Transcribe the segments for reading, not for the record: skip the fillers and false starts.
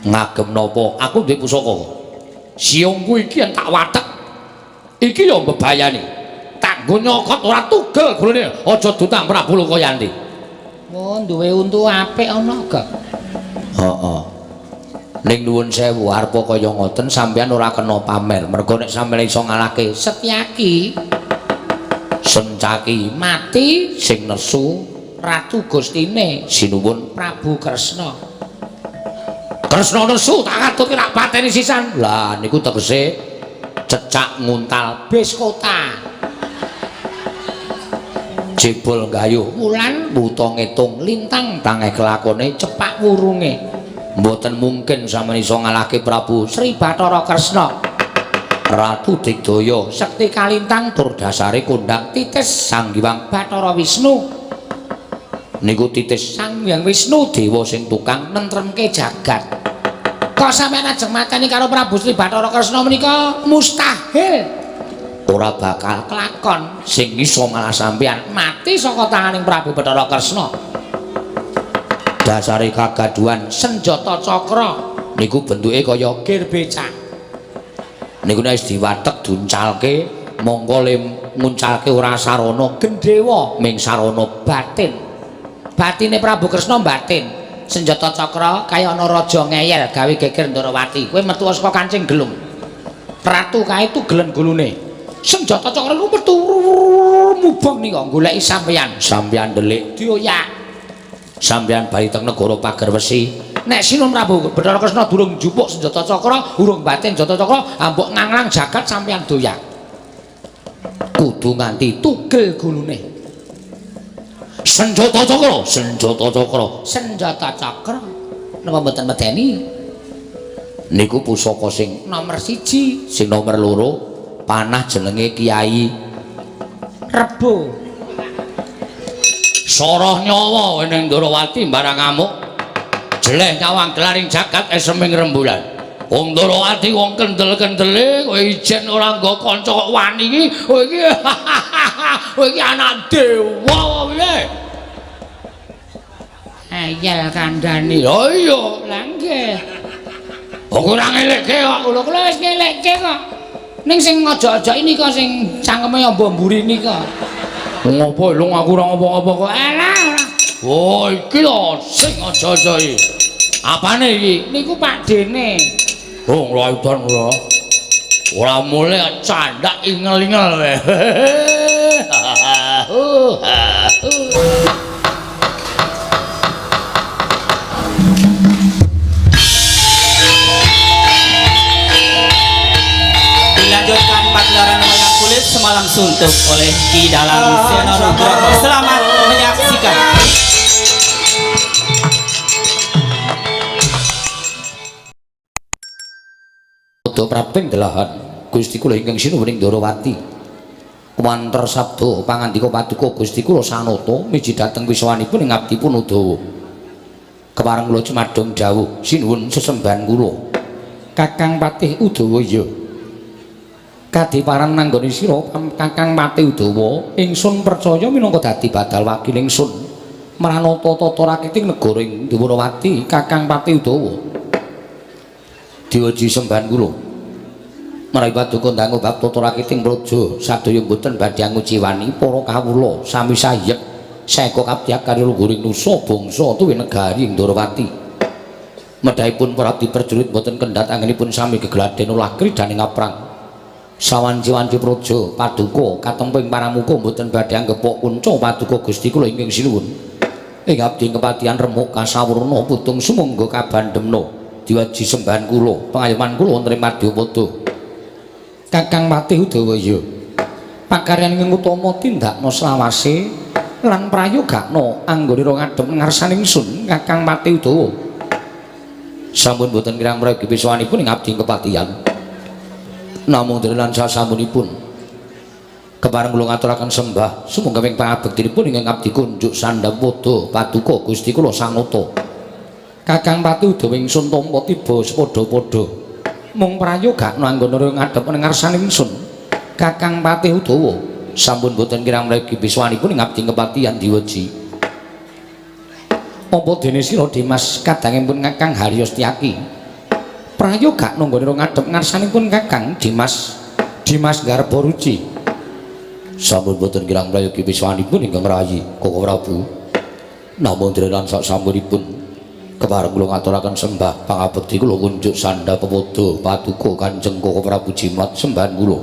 Ngagem napa? Aku duwe pusaka. Siungku iki yen tak watek iki ya mbebayani. Tak nggo nyokot ora tugel gulune. Aja dutang Prabu Lokayanti. Oh, duwe untu apik ana gak? Heeh. Ning nuwun sewu arepa kaya ngoten sampeyan ora kena pamer. Mergo nek sampeyan iso ngalahke Setyaki Sencaki mati sing nesu Ratu Gustine sinuwun Prabu Kresna. Kresna nesu tak katut rak pateni sisan. Lah niku tegese cecak nguntal Bis kota. Jebol gayuh Wulan buta ngitung lintang tange kelakone cepak wurunge. Mboten mungkin sampeyan iso ngalahke Prabu Sri Bathara Kresna. Ratu Digdaya Sekti Kalintang tur dasare kondhang titis Sang Hyang Bathara Wisnu. Niku titis Sang Hyang Wisnu dewa sing tukang nentremke jagat. Kok sampeyan ajeng mateni karo Prabu Sri Bathara Kresna menika mustahil. Ora bakal kelakon sing iso malah sampeyan mati saka tanganing Prabu Bathara Kresna. Dasare kagaduhan senjata cakra niku bentuke kaya gir becak. Niku nek wis diwatek duncalke mongko le nguncalke ora sarana gendhewa ming sarana batin. Batine Prabu Kresna batin. Senjata cakra kaya ana raja ngeyel gawe geger Ndarawati. Kowe metu saka kancing gelung. Ratu kae tugelen gulune. Senjata cakra lu metu mubeng nika goleki sampeyan. Sampeyan ndelik dioyak. Sampeyan bali teng negara Pagerwesi. Nek Sinun Prabu Bathara Kresna durung njupuk senjata cakra, urung batin senjata cakra, ambok nganglang jagat sampeyan doyak. Kudu nganti tugel gulune. Senjata cakra, senjata cakra, senjata cakra. Napa mboten medeni? Niku pusaka sing nomor 1, sing nomor 2 panah jenenge Kiai Rebo. Soroh nyawa ning Ndarawati barang ngamuk. Jeleh nyawang gelaring jagat eseming rembulan. Wong Ndarawati wong kendel-kendele kowe ijen ora nggo kanca kok wani iki. Kowe iki kowe iki anak dewa piye? Eyel kandhani. Ya iya. Lah nggih. Kok ora ngelekke kok. Kula kula wis ngelekke kok. Ning sing aja-aja ini kok sing cangkeme amba mburi nika. Ngopo lho aku ora ngopo-ngopo kok. Alah ora. Oh iki lho sing aja-aja iki. Apane iki? Niku Pak Dene. Oh nglaidan ora. Ora mulih candak ingel-ingel wae. Dilanjutkan pagelaran wayang kulit semalam suntuk oleh Ki Dalang Seno Nugroho. Selamat menyaksikan. Uda praping delahan Gusti kula ingkang sinuwun ing Ndarawati. Kumanter sabda pangandika paduka Gusti kula sanata miji dhateng wiswanipun ing abdipun Udawa. Kepareng kula cumadong dawuh sinuwun sesembahan kula. Kakang Patih Udawa ya. Kadiparan nanggone sira Kakang Patih Udawa, ingsun percaya minangka dadi badal wakil ingsun mranata tata rakiting negara ing Dwarawati Kakang Patih Udawa. Diwaji sembahan kula. Menawi paduka ndang bab tata rakiting praja sadaya mboten badhe nguciwani para kawula sami sayek seka kabdiak karya luhuring nusa bangsa tuwi negari ing Dwarawati. Medhahipun para abdi prajurit mboten kendhat anggenipun sami gegladen olah kridaning aprang. Sawanci-wanci praja paduka katemping paramuka mboten badhe anggepok kunca paduka Gusti kula ingkang sinuwun. Ing abdi kepatihan remuk kasawurna putung sumangga kabandhemna diwaji sembahan kula pangayoman kula wonten ing madyapada. Kakang Patih Udawa ya. Pakaryan ingkang utama tindakna selawase lan prayogakna anggone ora ngadhep ngarsaning ingsun Kakang Patih Udawa. Sampun boten kirang prayogi piswanipun ing abdi kepatihan. Namung dene lan sasampunipun kepareng kula ngaturaken sembah sumangga ing pangabektinipun ingkang abdi kunjuk sandhang padha paduka Gusti kula sanata. Kakang Patih Udawa ingsun tampa tiba sepadha-padha. Mung prayogakna anggone ngadhep ngarsaning ingsun Kakang Patih Udawa. Sampun boten kirang mregi piswanipun ing abdi kepatihan diweji. Apa dene sira Dimas kadangipun Kakang Harya Setyaki? Prayoga nunggone ngadhep ngarsanipun Kakang Dimas Dimas Garba Ruci. Sampun boten kirang prayogi wiswanipun ingkang rayi Koko Prabu. Namung dene lan sak sampunipun kepareng kula ngaturaken sembah pangabekti kula kunjuk sandha pepodo paduka Kanjeng Koko Prabu jimat sembahan kula.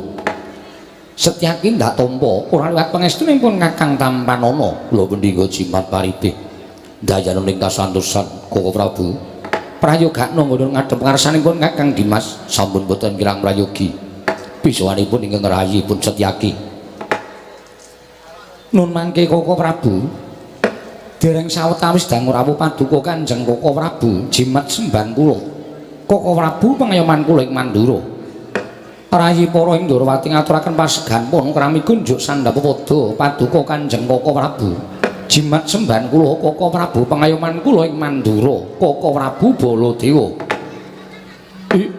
Setyaki ndak tampa ora liwat pangestunipun Kakang Tampanana kula pendhika jimat paripih dayana ing kasantosan Koko Prabu. Prayoga nunggu ngadhep ngarsanipun Kakang Dimas sampun boten kirang prayogi pisawanipun ingkang rayi pun Setyaki. Nun mangke Koko Prabu dereng sawetawis dangu rawuh paduka Kanjeng Koko Prabu jimat sembahan kula. Koko Prabu pangayoman kula ing Mandura. Rayi para ing Ndorowati ngaturaken pasegan pun krami kunjuk sandha pepodo paduka Kanjeng Koko Prabu jimat sembahan kula. Koko Prabu pangayoman kula ing Mandura. Koko Prabu Baladewa.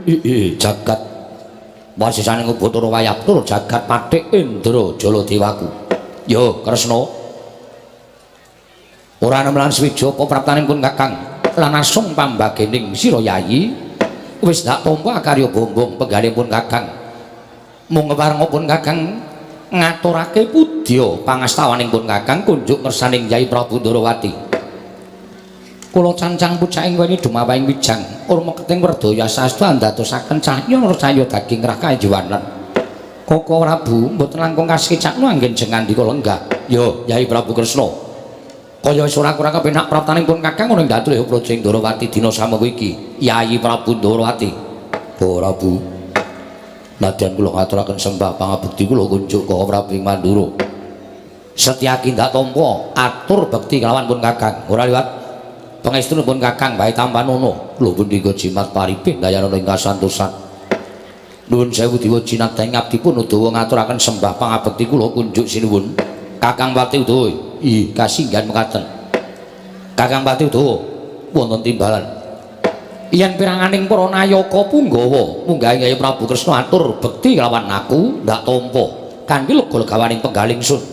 I jagat wasisaning Bathara Wayabtur jagat pathik Indra Jaladewaku. Yo Kresna ora nem lan swija apa praptanipun Kakang lan asung pambagening sira yayi wis dak tampa karya bombong penggalipun Kakang. Mung keparengipun Kakang ngaturake pudya pangastawaning pun Kakang kunjuk ngersaning Yai Prabu Ndorowati. Kula cancang pucaking weni dumawahing wijang urma keting werdaya saestu andadosaken cahya cahya daging rah kajiwanen. Koko Prabu mboten langkung kasekecakno anggen jeng ngandika lenggah. Yo Yai Prabu Kresna kaya wis ora kurang kepenak praptanipun Kakang ana ing datul Praja ing Ndorowati dina samono iki. Yai Prabu Ndorowati. Prabu nadyan kula ngaturaken sembah pangabekti kula kunjuk Koko Prabu ing Mandura. Setyaki ndak tampa atur bekti kelawan pun Kakang ora liwat pangestunipun Kakang bae Tampanana. Kula pundhika jimat paripih dayana ing kasantosan. Nuwun sewu dewa jinadang ngabdipun Udawa ngaturaken sembah pangabekti kula kunjuk sinuwun Kakang Pati Udawa. Ih kasinggihan mekaten Kakang Pati Udawa wonten timbalan yen piranganing para nayaka punggawa munggahe Kyai Prabu Kresna atur bekti kelawan aku ndak tampa kanthi lega legawaning penggalih ingsun.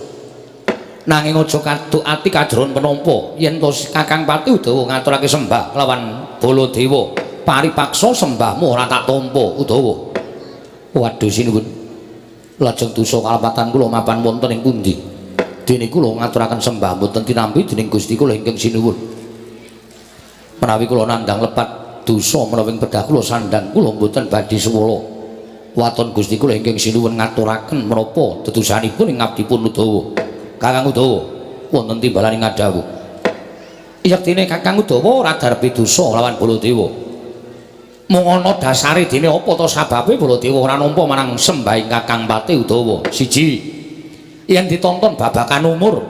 Nanging aja kaduk ati kajeron penampa yen to Kakang Pati Udawa ngaturake sembah kelawan Baladewa paripaksa sembahmu ora tak tampa Udawa. Waduh sinuwun lajeng dosa kalepatan kula mapan wonten ing pundi? Dene kula ngaturaken sembah mboten tinampi dening Gusti kula ingkang sinuwun. Menawi kula nandhang lepat dosa menawi bedah kula sandhang kula mboten badhe suwala. Waton Gusti kula ingkang sinuwun ngaturaken menapa dedusanipun ing ngabdipun Udawa. Kakang Udawa wonten timbalan ing ngadhawuh. Yektine Kakang Udawa ora darbi dosa lawan Baladewa. Mung ana dasare dene apa ta sababe Baladewa ora nampa marang sembahing Kakang Pati Udawa. Siji, yen ditonton babakan umur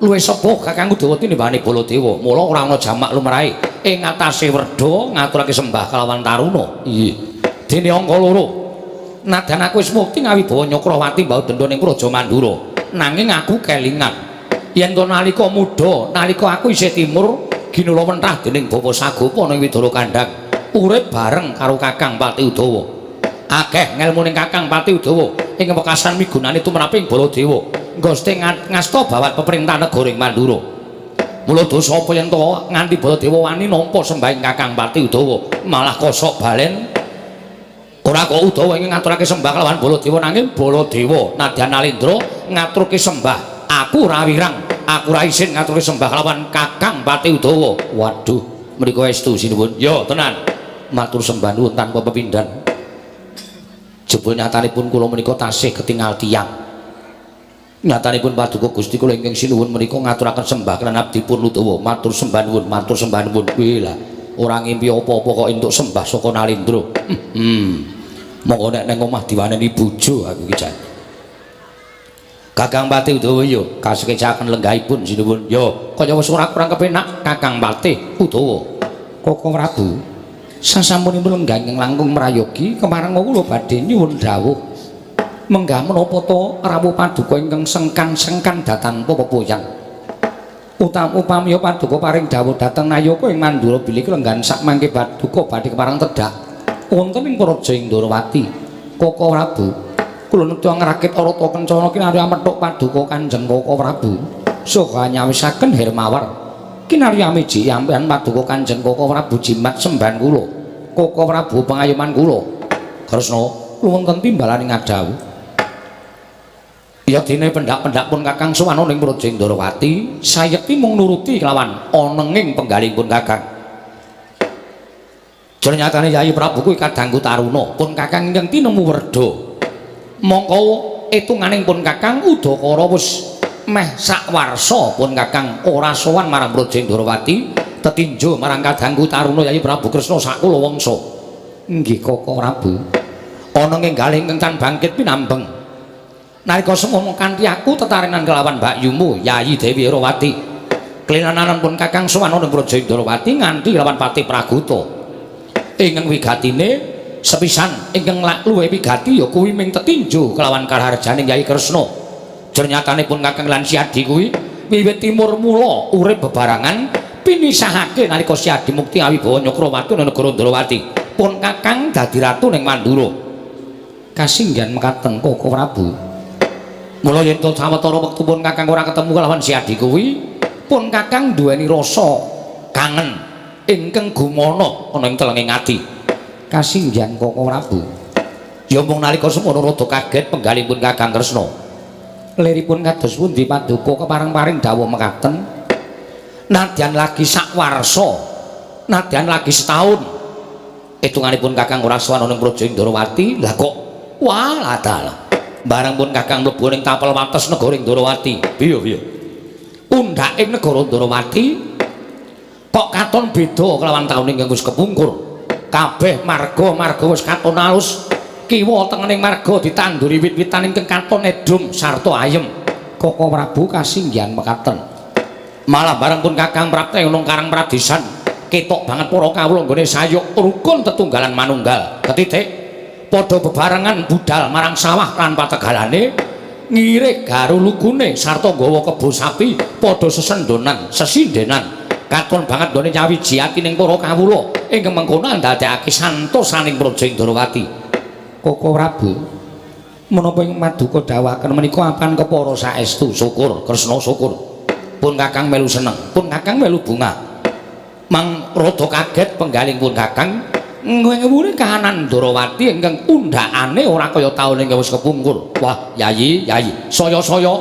luwih sepuh Kakang Udawa tinimbane Baladewa, mula ora ana jamak lumrahe ing atase werda ngaturake sembah kelawan taruna. Iya. Dene angka loro, nadyan aku wis mukti ngawibawa Nyakrawati mbau denda ning Praja Mandura, nanging aku kelingan yen to nalika muda, nalika aku isih timur ginula mentah dening Bapa Sagopa ning Widara Kandhang, urip bareng karo Kakang Pati Udawa. Akeh ngelmune Kakang Pati Udawa ing wekasan migunani tumraping Baladewa nggoste ngasta bawat peperintahan negara ing Mandura. Mula dosa apa yen to nganti Baladewa wani nampa sembahing Kakang Pati Udawa malah kosok balen. Ora kok Udawa ing ngaturake sembah kelawan Baladewa, nanging Baladewa nadyan Nalendra ngaturke sembah. Aku ora wirang, aku ora isin ngaturke sembah kelawan Kakang Pati Udawa. Waduh, mriku estu sinuwun. Yo tenan. Matur sembah nuwun tanpa pepindhan. Jebul nyatanipun kula menika tasih ketingal tiyang. Nyatanipun paduka Gusti kula ingkang sinuwun menika ngaturaken sembah kelan abdipun Udawa. Matur sembah nuwun, matur sembah nuwun. Kuwi lah ora ngimpi apa-apa kok entuk sembah saka Nalendra. Monggo nek nang omah diwaneni bojo aku iki jan. Kakang Pati Udawa yo kasekecaken lenggahipun sinuwun. Yo kaya wis ora kurang kepenak Kakang Pati Udawa. Koko Prabu sasampunipun lenggah ingkang langkung mrayogi kemareng kula badhe nyuwun dawuh. Menggah menapa to rawuh paduka ingkang sengkan-sengkan datanpa pepoyang. Upami paduka paring dawuh dhateng nayaka ing Mandura bilih lenggan sak mangke paduka badhe kepareng tedhak wonten ing Praja Indrawati. Koko Prabu kula netya ngrakit arata kencana kinarya methuk paduka Kanjeng Koko Prabu saha nyawisaken Hermawar kinarya miji ampeyan paduka Kanjeng Koko Prabu jimat sembahan kula. Koko Prabu pangayoman kula. Kresna wonten timbalaning adhawuh. Ya dene pendak-pendak pun Kakang sowan ning Praja Ndrawati, sayekti mung nuruti kelawan onenging penggalihipun Kakang. Jernyatane Yayi Prabu kuwi kadangku taruna, pun Kakang ingkang tinemu werda. Mongko etunganing pun Kakang udakara wis meh sakwarsa pun Kakang ora sowan marang Praja Ndrawati, tetinjo marang kadangku taruna Yayi Prabu Kresna sakula wangsa. Nggih Koko Prabu. Ana ing galih ingkang tan bangkit pinambeng. Nalika semono kanthi aku tetarenan kelawan mbakyumu Yayi Dewi Herawati. Klinanan pun Kakang sowan ana Praja Ndrawati nganti lawan Patih Praguta. Ingkang wigatine sepisan ingkang luwih wigati ya kuwi ming tetinjo kelawan karaharjaning Yayi Kresna. Jernyatane pun Kakang lan Siadi kuwi wiwit timur mula urip bebarengan pinisahake nalika Siadi mukti awibawa Nyakrawati nang negara Ndrawati. Pun Kakang dadi ratu ning Mandura. Kasinggihan mekaten Koko Prabu. Mula yen to sawetara wektu pun Kakang ora ketemu kelawan Siadi kuwi, pun Kakang duweni rasa kangen ingkang gumana ana ing telenging ati. Kasinggihan Koko Prabu. Ya mung nalika semono rada kaget penggalihipun Kakang Kresna. Liripun kados pundi paduka kepareng-paring dawuh mekaten? Nadyan lagi sakwarsa, nadyan lagi setahun. Itunganipun Kakang ora sowan ana ing Praja Ndrawati, lah kok wah dalah. Bareng pun Kakang mlebu ning tapel wates negara Ndrawati. Piye piye? Undhake negara Ndrawati kok katon beda kelawan taun ingkang wis kepungkur. Kabeh marga-marga wis katon alus. Kiwa tengening marga ditanduri wit-witan ingkang katon edum sarta ayem. Koko Prabu kasinggihan mekaten. Malah bareng pun Kakang prapte nang Karang Pradisan, ketok banget para kawula nggone sayuk rukun tetunggalan manunggal. Ketitik padha bebarengan budal marang sawah lan pategalane ngirik garu lugune sarta nggawa kebo sapi padha sesendonan sesindenan. Katon banget nggone nyawiji atining para kawula ingkang mengkono ndadekake santosaning Praja Ndrawati. Koko Prabu, menapa ing maduka dawuhaken menika apan kepara saestu? Syukur Kresna syukur. Pun Kakang melu seneng, pun Kakang melu bungah. Mang rada kaget penggaling pun Kakang ngewure kahanan Ndrawati ingkang undhakane ora kaya taun ingkang wis kepungkur. Wah, Yayi, Yayi, saya-saya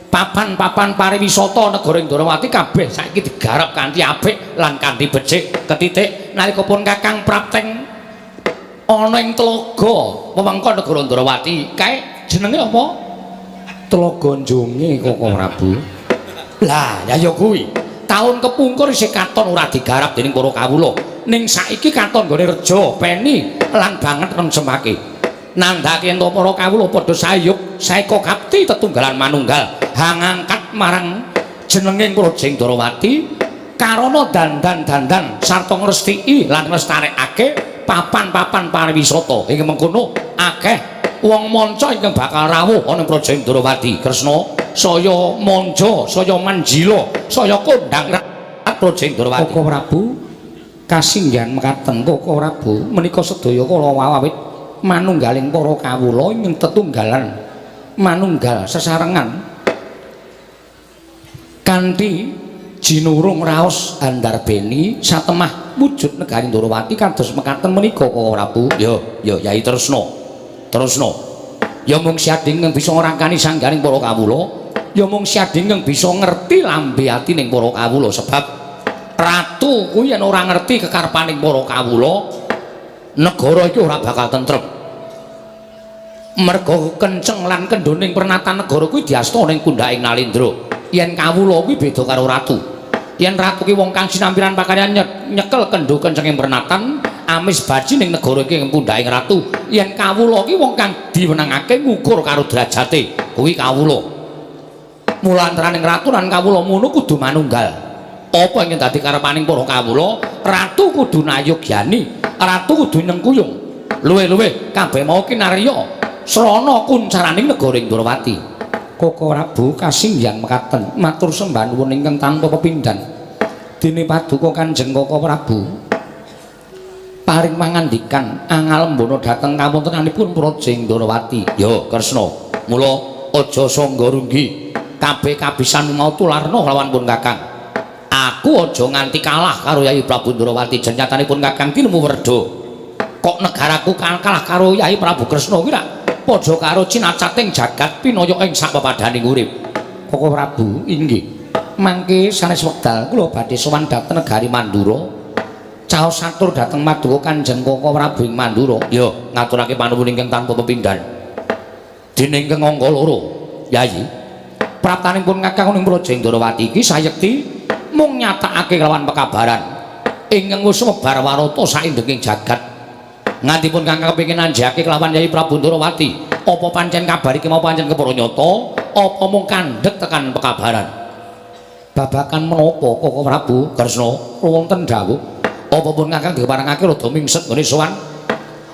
papan-papan pariwisata negara Ndrawati kabeh saiki digarap kanthi apik lan kanthi becik. Ketitik nalika pun Kakang prapteng ana ing telaga wewengkon negara Ndrawati, kae jenenge apa? Telaga Njonge Koko Prabu. Lah, ya ya kuwi. Taun kepungkur isih katon ora digarap dening para kawula. Ning saiki katon nggone reja, peni lan banget rengsemake. Nandhake yen para kawula padha sayuk saeka kapti tetunggalan manunggal hangangkat marang jenenging Praja Ndrawati karana dandan-dandan sarta ngrestiki lan nglestarekake papan-papan pariwisata. Ing mengkono akeh wong manca ingkang bakal rawuh ana ing Praja Ndrawati. Kresna saya manja, saya manjila, saya kondang Praja Ndrawati. Koko Prabu kasinggihan mekaten Koko Prabu menika sedaya kala wawit manunggaling para kawula ing tetunggalan manunggal sesarengan kanthi jinurung raos andarbeni satemah wujud negari Ndrawati kados mekaten menika Koko Prabu. Ya, ya Yai Tresna. Tresna. Ya mung Siadi ingkang bisa ngrangkani sangganing para kawula, ya mung Siadi ingkang bisa ngerti lambe atining para kawula sebab ratu kuwi yen ora ngerti kekarepaning para kawula, negara iki ora bakal tentrem. Merga kenceng lan kendhoning pernatan negara kuwi diasta ning pundhaking Nalendra. Yen kawula kuwi beda karo ratu. Yen ratu ki wong kang sinampiran pakaryan nyekel kendho kencenging pernatan, amis baji ning negara iki ing pundhaking ratu. Yen kawula ki wong kang diwenangake ngukur karo derajate, kuwi kawula. Mula antaraning ratu lan kawula mono kudu manunggal. Apa ingkang dadi karepaning para kawula, ratu kudu nayogyani, ratu kudu nyengkuyung. Luwih-luwih kabeh mau kinarya srana kuncaraning negara Ndrawati. Koko Prabu kasinggihan mekaten matur sembah nuwun ingkang tanpa pepindhan. Dene paduka Kanjeng Koko Prabu paring mangandikan angalembana dhateng kawontenanipun Praja Ndrawati. Ya Kresna, mula aja sangga runggi. Kabeh kabisan mau tularna lawan pun Kakang. Aku aja nganti kalah karo Yayi Prabu Ndrawati. Jenyatanipun Kakang tinemu werda. Kok negaraku kalah karo Yayi Prabu Kresna kuwi rak padha karo cinacating jagat pinaya ing sak pepadaning urip. Koko Prabu, inggih. Mangke sanes wekdal kula badhe sowan dhateng negari Mandura. Caos atur dhateng Maduka Kanjeng Koko Prabu ing Mandura. Ya, ngaturake panuwun ingkang tanpa pepindhan. Dene ingkang angka loro, Yayi. Praptanipun Kakang ing Praja Ndrawati iki sayekti mung nyatakake kelawan pekabaran ingkang wis sumebar warata saindenging jagat. Ngantipun Kakang kepengin nanjake kelawan Yayi Prabu Ndrawati, apa pancen kabar iki mau pancen kepara nyata, apa mung kandhek tekan pekabaran? Babakan menapa Koko Prabu Kresna wonten dawuh? Apa pun Kakang diparengake rada mingset nggone sowan.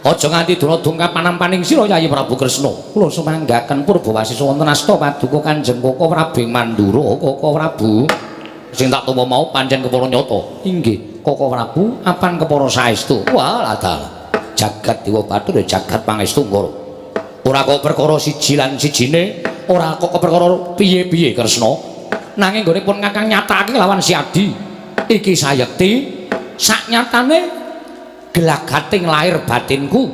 Aja nganti duna dongkap panampaning sira Yayi Prabu Kresna. Kula sumanggaken purbawasisa wonten asta paduka Kanjeng Koko Prabu ing Mandura. Koko Prabu, sing tak tampa mau pancen kepara nyata. Inggih, Koko Prabu, apan kepara saestu? Wah, dalah. Jagat Dewa Bathara jagat pangestu Ngara. Ora kok perkara siji lan sijine, ora kok perkara piye-piye Kresna. Nanging nggone pun Kakang nyatakake lawan si Adi. Iki sayekti saknyatane gelagating lahir batinku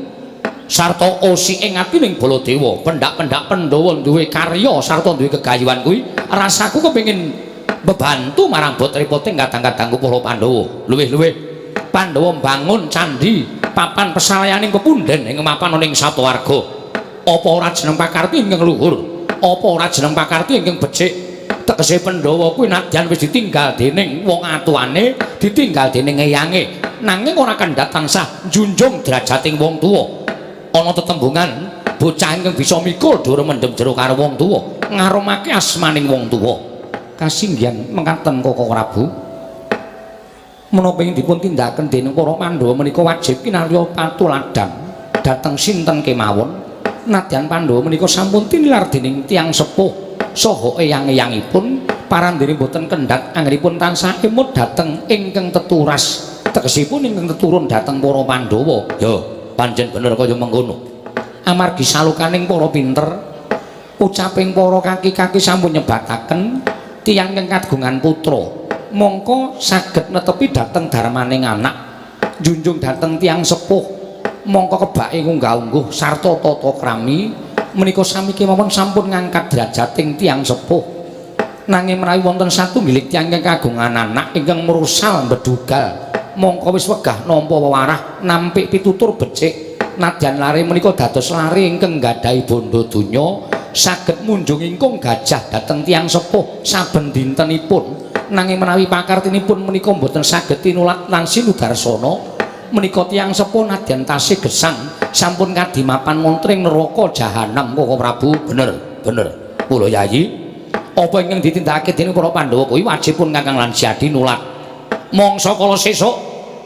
sarta osike atining Baladewa, pendak-pendak Pandhawa duwe karya sarta duwe gegayuhan kuwi rasaku kepengin bebantu marang bot repoting kadang-kadangku para Pandhawa. Luwih-luwih Pandhawa mbangun candhi papan pesalayaning pepunden ing mapan ana ing Saptawarga. Apa ora jeneng pakarti ingkang luhur? Apa ora jeneng pakarti ingkang becik? Tegese Pandhawa kuwi nadyan wis ditinggal dening wong atuane, ditinggal dening eyange, nanging ora kendhat tansah njunjung derajating wong tuwa. Ana tetembungan bocah ingkang bisa mikul dhuwur mendem jero karo wong tuwa, ngarumake asmaning wong tuwa. Kasinggihan mekaten Koko Prabu. Menapa ing dipun tindakaken dening para Pandhawa menika wajib kinarya patuladan dhateng sinten kemawon. Nadyan Pandhawa menika sampun tinilar dening tiyang sepuh saha eyang-eyangipun, parandene boten kendhat anggenipun tansah emut dhateng ingkang teturas, tegesipun ingkang teturun dhateng para Pandhawa. Ya, pancen bener kaya mengkono. Amargi salukaning para pinter, ucaping para kaki-kaki sampun nyebataken tiyang ingkang kagungan putra mongko saged netepi dhateng darmaning anak, njunjung dhateng tiyang sepuh mongko kebake ngunggah-ungguh sarta tata krami menika sami kemawon sampun ngangkat derajating tiyang sepuh. Nanging menawi wonten satunggiling tiyang ingkang kagungan anak ingkang mrusal bedugal, mongko wis wegah nampa wewarah nampik pitutur becik, nadyan lare menika dados lare ingkang nggadahi bondo donya, saged munjung ingkung gajah dhateng tiyang sepuh saben dintenipun. Nanging menawi pakartinipun menika mboten saged tinulat lan sinudarsana, menika tiyang sepuh nadyan tasih gesang sampun kadimapan wonten ing neraka jahanam. Koko Prabu, bener bener. Kula Yayi, apa ingkang ditindakake dening para Pandhawa kuwi wajib pun Kakang lan Siadi nulat. Mangsa kala sesuk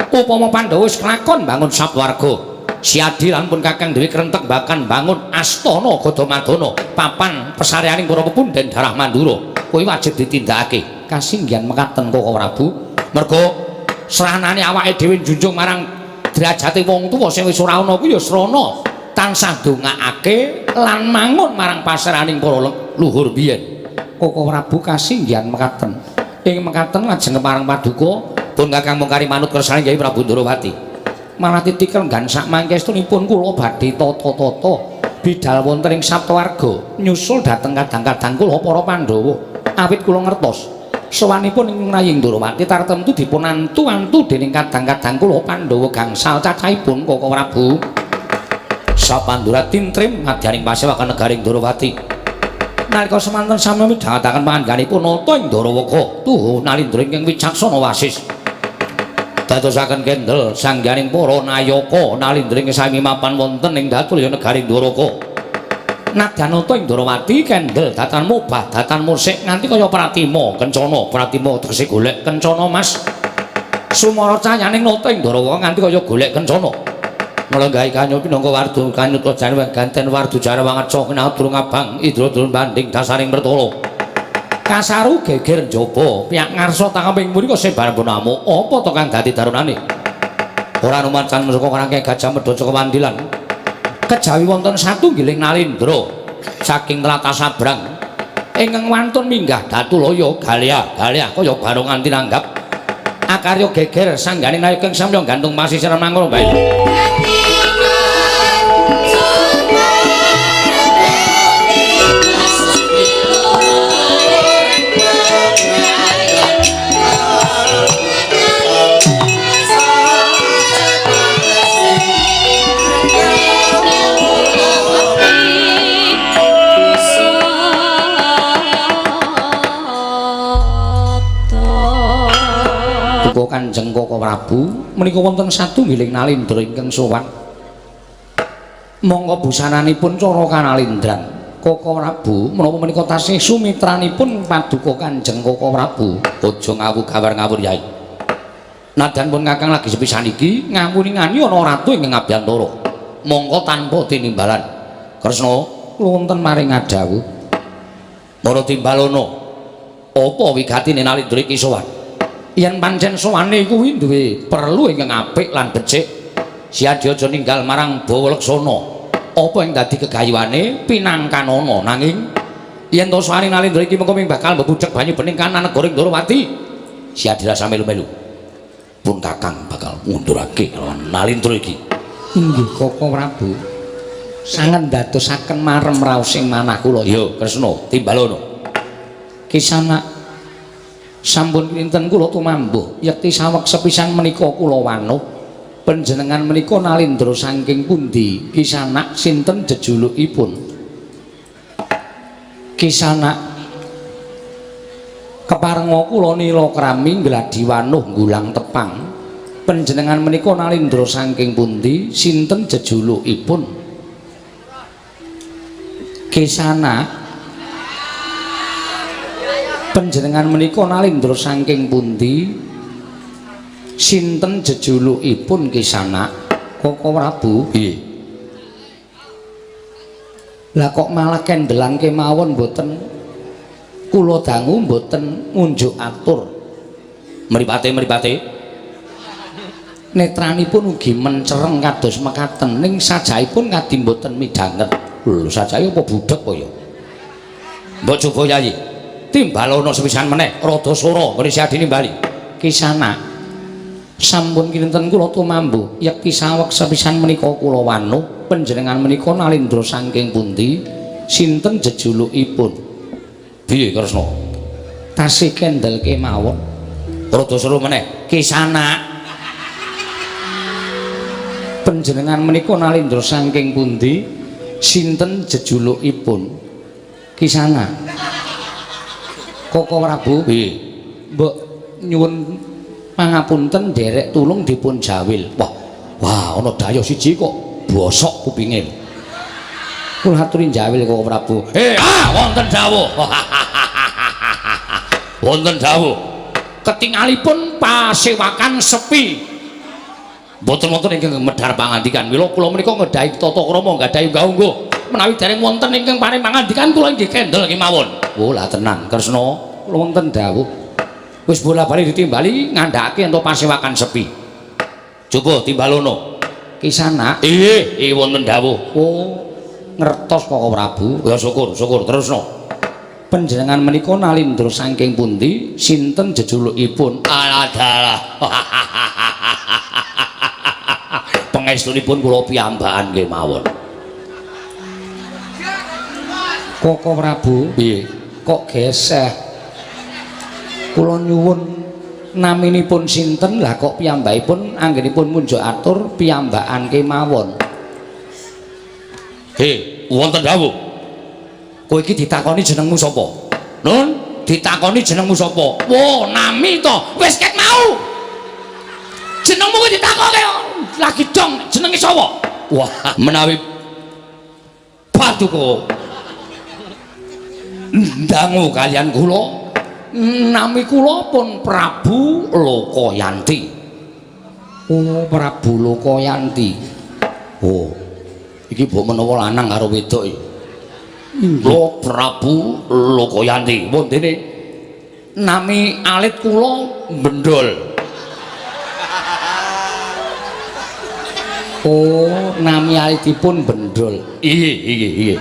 upama Pandhawa wis kelakon bangun Saptawarga, Siadi lan pun Kakang dhewe krentek bahkan bangun astana Gadamadana, papan pesareaning para pepunden darah Mandura, kuwi wajib ditindakake. Kasinggihan mekaten Koko Prabu. Merga sranane awake dhewe njunjung marang derajate wong tuwa sing wis ora ana kuwi ya srana tansah ndongaake lan mangun marang pasraning para luhur biyen. Koko Prabu, kasinggihan mekaten. Ing mekaten lajeng kepareng paduka pun Kakang mung kari manut kersane Kyai Prabu Ndrawati. Malah titikel nggan sak mangkestunipun kula badhe tata-tata bidal wonten ing Saptawarga nyusul dhateng kadang-kadang kula para Pandhawa. Awit kula ngertos sowanipun ing Raying Ndrawati tartemtu dipun antu-antu dening kadang-kadang kula Pandhawa gangsal cacahipun. Koko Prabu, sapandura tintrim madyaning pasewakan negaring Ndrawati. Nalika semanten sami midhangetaken pangandhanipun nata ing Ndarawaka tuhu nalindra ingkang wicaksana wasis, dadosaken kendel sangganing para nayaka nalindra ing sami mapan wonten ing Datulya negaring Dwaraka. Nadyan nata ing Ndrawati kendel datan mobah datan musik nganti kaya pratima kencana, pratima tegese golek kencana Mas. Sumara cayaning nata ing Ndrawaka nganti kaya golek kencana. Nglenggahi kanyo pinangka wardu kanyuta jane ganten wardu jare wangeca kinadrung abang idra drun banding dasaring pertala. Kasaru geger njaba piyak ngarsa tangkeping mriko sebar amuk apa to kang dadi darunane? Ora numacan saka karangke Gajah Mada saka Wandilan. Kejawi wonten satunggiling nalindra saking tlatah Sabrang ingkang wantun minggah Datulaya galya galya kaya barongan tinanggap. Akarya geger sanggane nayaka ing samya gantung pasisir mangro bae. Kanjeng Koko Prabu menika wonten satunggiling nalindra ingkang sowan. Monggo busananipun cara kanalindran. Koko Prabu menapa menika tasih sumitranipun paduka Kanjeng Koko Prabu. Aja ngawu gawar ngawur Yai. Nadan pun Kakang lagi sepisan iki ngawuningani ana ratu ingkang ngabiyantara. Monggo tanpa tinimbalan. Kresna kula wonten maring adhawuh. Para timbalana apa wigatine nalindra iki sowan? Yen pancen sowane kuwi duwe perlu ingkang apik lan becik, Siadi aja ninggal marang Bawa Laksana. Apa ing dadi gegayuhane pinangkanana, nanging yen to sowane nalindra iki mengko bakal mbebudhek banyu bening kanan negara Ndorowati, Siadi rasa melu-melu. Pun Kakang bakal ngundurake lawan nalindra iki. Inggih Koko Prabu. Sanget ndadosaken marem raosing manah kula. Yo Kresna timbalana. Kisanak sampun kinten kula tumambuh yekti saweg sepisan menika kula wanuh panjenengan menika nalindra saking pundi? Kisanak sinten jejulukipun? Kisanak keparenga kula Nila Krami gladi wanuh nggulang tepang. Panjenengan menika nalindra saking pundi? Sinten jejulukipun? Kisanak panjenengan menika nalindra saking pundi? Sinten jejulukipun Kisanak? Koko Prabu. Piye? Lah kok malah kendelan kemawon mboten kula dangu mboten ngunjuk atur. Mripate-mripate netranipun ugi mencereng kados mekaten ning sajaipun kadi mboten midhanget. Lho sajae apa budhek kaya? Mbok coba Yayi. Timbalana sepisan meneh rada sora nggone Siadine bali. Kisanak sampun kinten kula tumambuh yekti saweg sepisan menika kula wanuh panjenengan menika nalindra saking pundi? Sinten jejulukipun? Piye Kresna? Tasih kendel kemawon. Rada seru meneh. Kisanak panjenengan menika nalindra saking pundi? Sinten jejulukipun? Kisanak Koko Prabu. Piye? Mbok nyuwun pangapunten nderek tulung dipun jawil. Wah, wah ana dayoh siji kok bosok kupinge. Kula aturi jawil Koko Prabu. Wonten dawuh. Wonten dawuh. Ketingalipun pasewakan sepi. Mboten wonten ingkang medhar pangandikan. Mila kula menika ngedhahi tata krama nggadahi unggah-ungguh. Menawi dereng wonten ingkang paring pangandikan kula inggih kendel kemawon. Oh lah tenan Kresna, kula wonten dawuh. Wis bola-bali ditimbali ngandhakake ento pasewakan sepi. Coba timbalono. Kisanak. Nggih, wonten dawuh. Oh, ngertos Koko Prabu. Ya syukur, syukur terusno. Panjenengan menika nalindra saking pundi? Sinten jejulukipun? Aladalah. Pangestunipun kula piyambakan kemawon. Koko Prabu. Piye? Kok geseh? Kula nyuwun naminipun sinten? Lah kok piyambakipun anggenipun munjuk atur piyambakan kemawon. He, wonten dawuh. Kowe iki ditakoni jenengmu sapa? Nun, ditakoni jenengmu sapa? Wo, nami to. Wis ket mau. Jenengmu kuwi ditakoke lagi dong jenenge sapa? Wah, menawi paduka ndangu kalian kula, nami kula pun Prabu Lokayanti. Oh, Prabu Lokayanti. Oh, iki mbok menawa lanang karo wedok iki. Lho Prabu Lokayanti. Wondene nami alit kula Bendol. Oh, nami alitipun Bendol. Iya, iya, iya.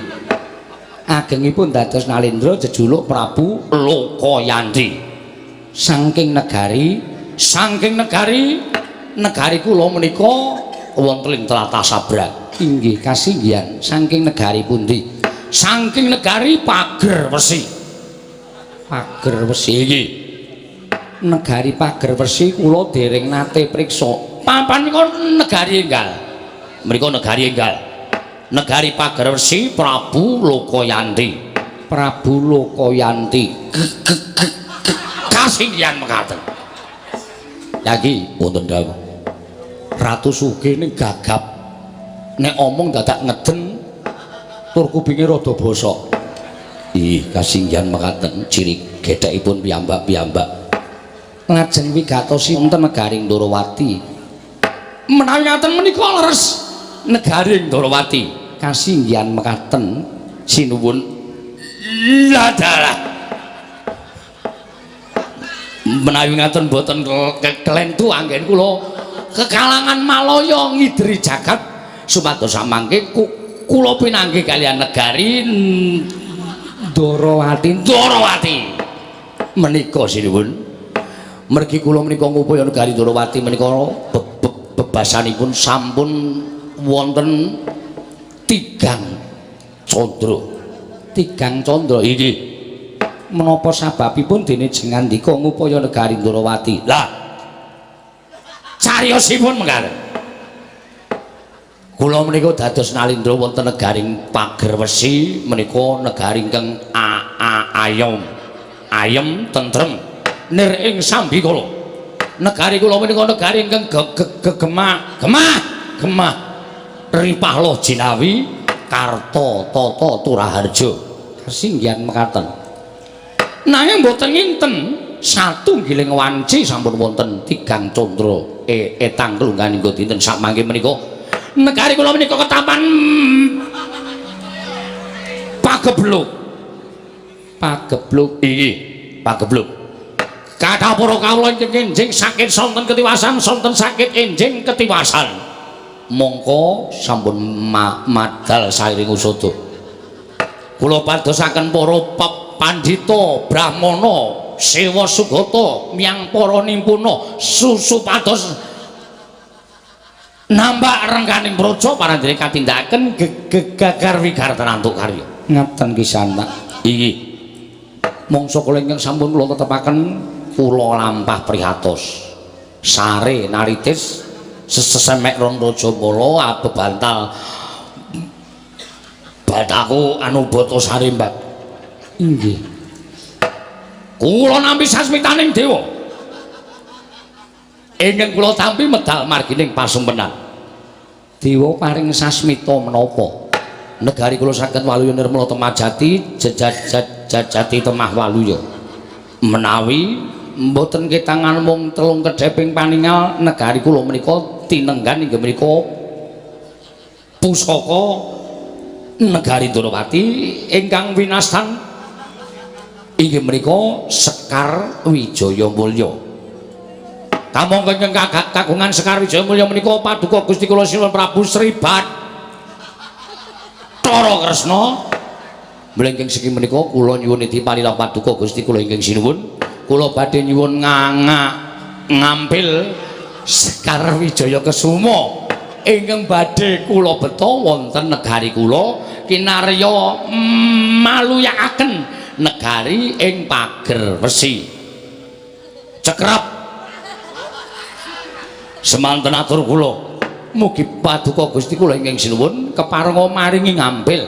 Agengipun dados nalindra jejuluk Prabu Lokayanti. Saking negari Saking negari negari kula menika wonten ing tlatah Sabrang. Inggih kasinggihan. Saking negari pundi? Saking negari Pager Wesi. Pager Wesi iki. Negari Pager Wesi kula dereng nate priksa. Papan menika negari enggal. Mriku negari enggal. Negari Pager Wesi Prabu Lokayanti. Prabu Lokayanti. Kasinggihan mekaten. Lagi wonten dawuh. Ratu Sugih ning gagap. Nek omong dadak ngeden tur kupinge rada bosok. Ih, kasinggihan mekaten ciri gethekipun piyambak-piyambak. Lajeng wigatosi wonten negari Ndorowati. Menawi ngaten menika leres negari Ndorowati. Kasinggihan mekaten sinuwun. Ladalah. Menawi ngaten boten kelentu anggen kula kekalangan Malaya ngideri jagat supados samangke kula pinanggih kaliyan negari Ndorowati. Ndorowati menika sinuwun. Mergi kula menika ngupaya negari Ndorowati menika bebasanipun sampun wonten tigang candra. Tigang candra iki menapa sababipun dene jengandika ngupaya negari Ndorowati? Lah cariyosipun mengkaten. Kula menika dados nalindra wonten negari Pager Wesi menika negari ingkang ayom ayem tentrem nir ing sambikala. Negari kula menika negari ingkang gemah gemah gemah ripah loh jinawi karta tata turaharja. Kasinggihan mekaten. Nanging boten nginten satunggiling wanci sampun wonten tigang candra etang klungganing dinten samangke menika negari kula menika ketapan pagebluk. Pagebluk iki pagebluk. Kathah para kawula ingkang enjing sakit sonten ketiwasan sonten sakit enjing ketiwasan. Mongko sampun madal sairing usada. Kula padosaken para pandhita brahmana sewa sugata miyang para nimpuna susupados nambak rengganing praja parandene katindakaken gegagar wigartenantuk karya. Ngaten kisanak. Iki mangsa kula ingkang sampun kula tetepaken kula lampah prihatos. Sare naritis sesemek ron Rajamala abebantal bataku anubata sare mbak. Inggih. Kula nampi sasmitaning dewa. Ingkang kula tampi medal margining pasumpenan. Dewa paring sasmita menapa? Negari kula saged waluya nirmala temajati jejati temah waluya. Menawi mboten ketangan mung telung kedheping paningal negari kula menika tinenggan inggih menika pusaka negari Ndorowati ingkang winastan inggih menika Sekar Wijaya Mulya. Kamangka ingkang kagungan Sekar Wijaya Mulya menika paduka Gusti kula Sinuwun Prabu Sri Bathara Kresna. Mlengking siki menika kula nyuwun niti palilah paduka Gusti kula ingkang sinuwun. Kula badhe nyuwun ngampil Sekar Wijaya Kesuma ingkang badhe kula beta wonten negari kula kinarya maluyakaken negari ing Pager Wesi. Cekrep semanten atur kula. Mugi paduka Gusti kula ingkang sinuwun keparenga maringi ngampil.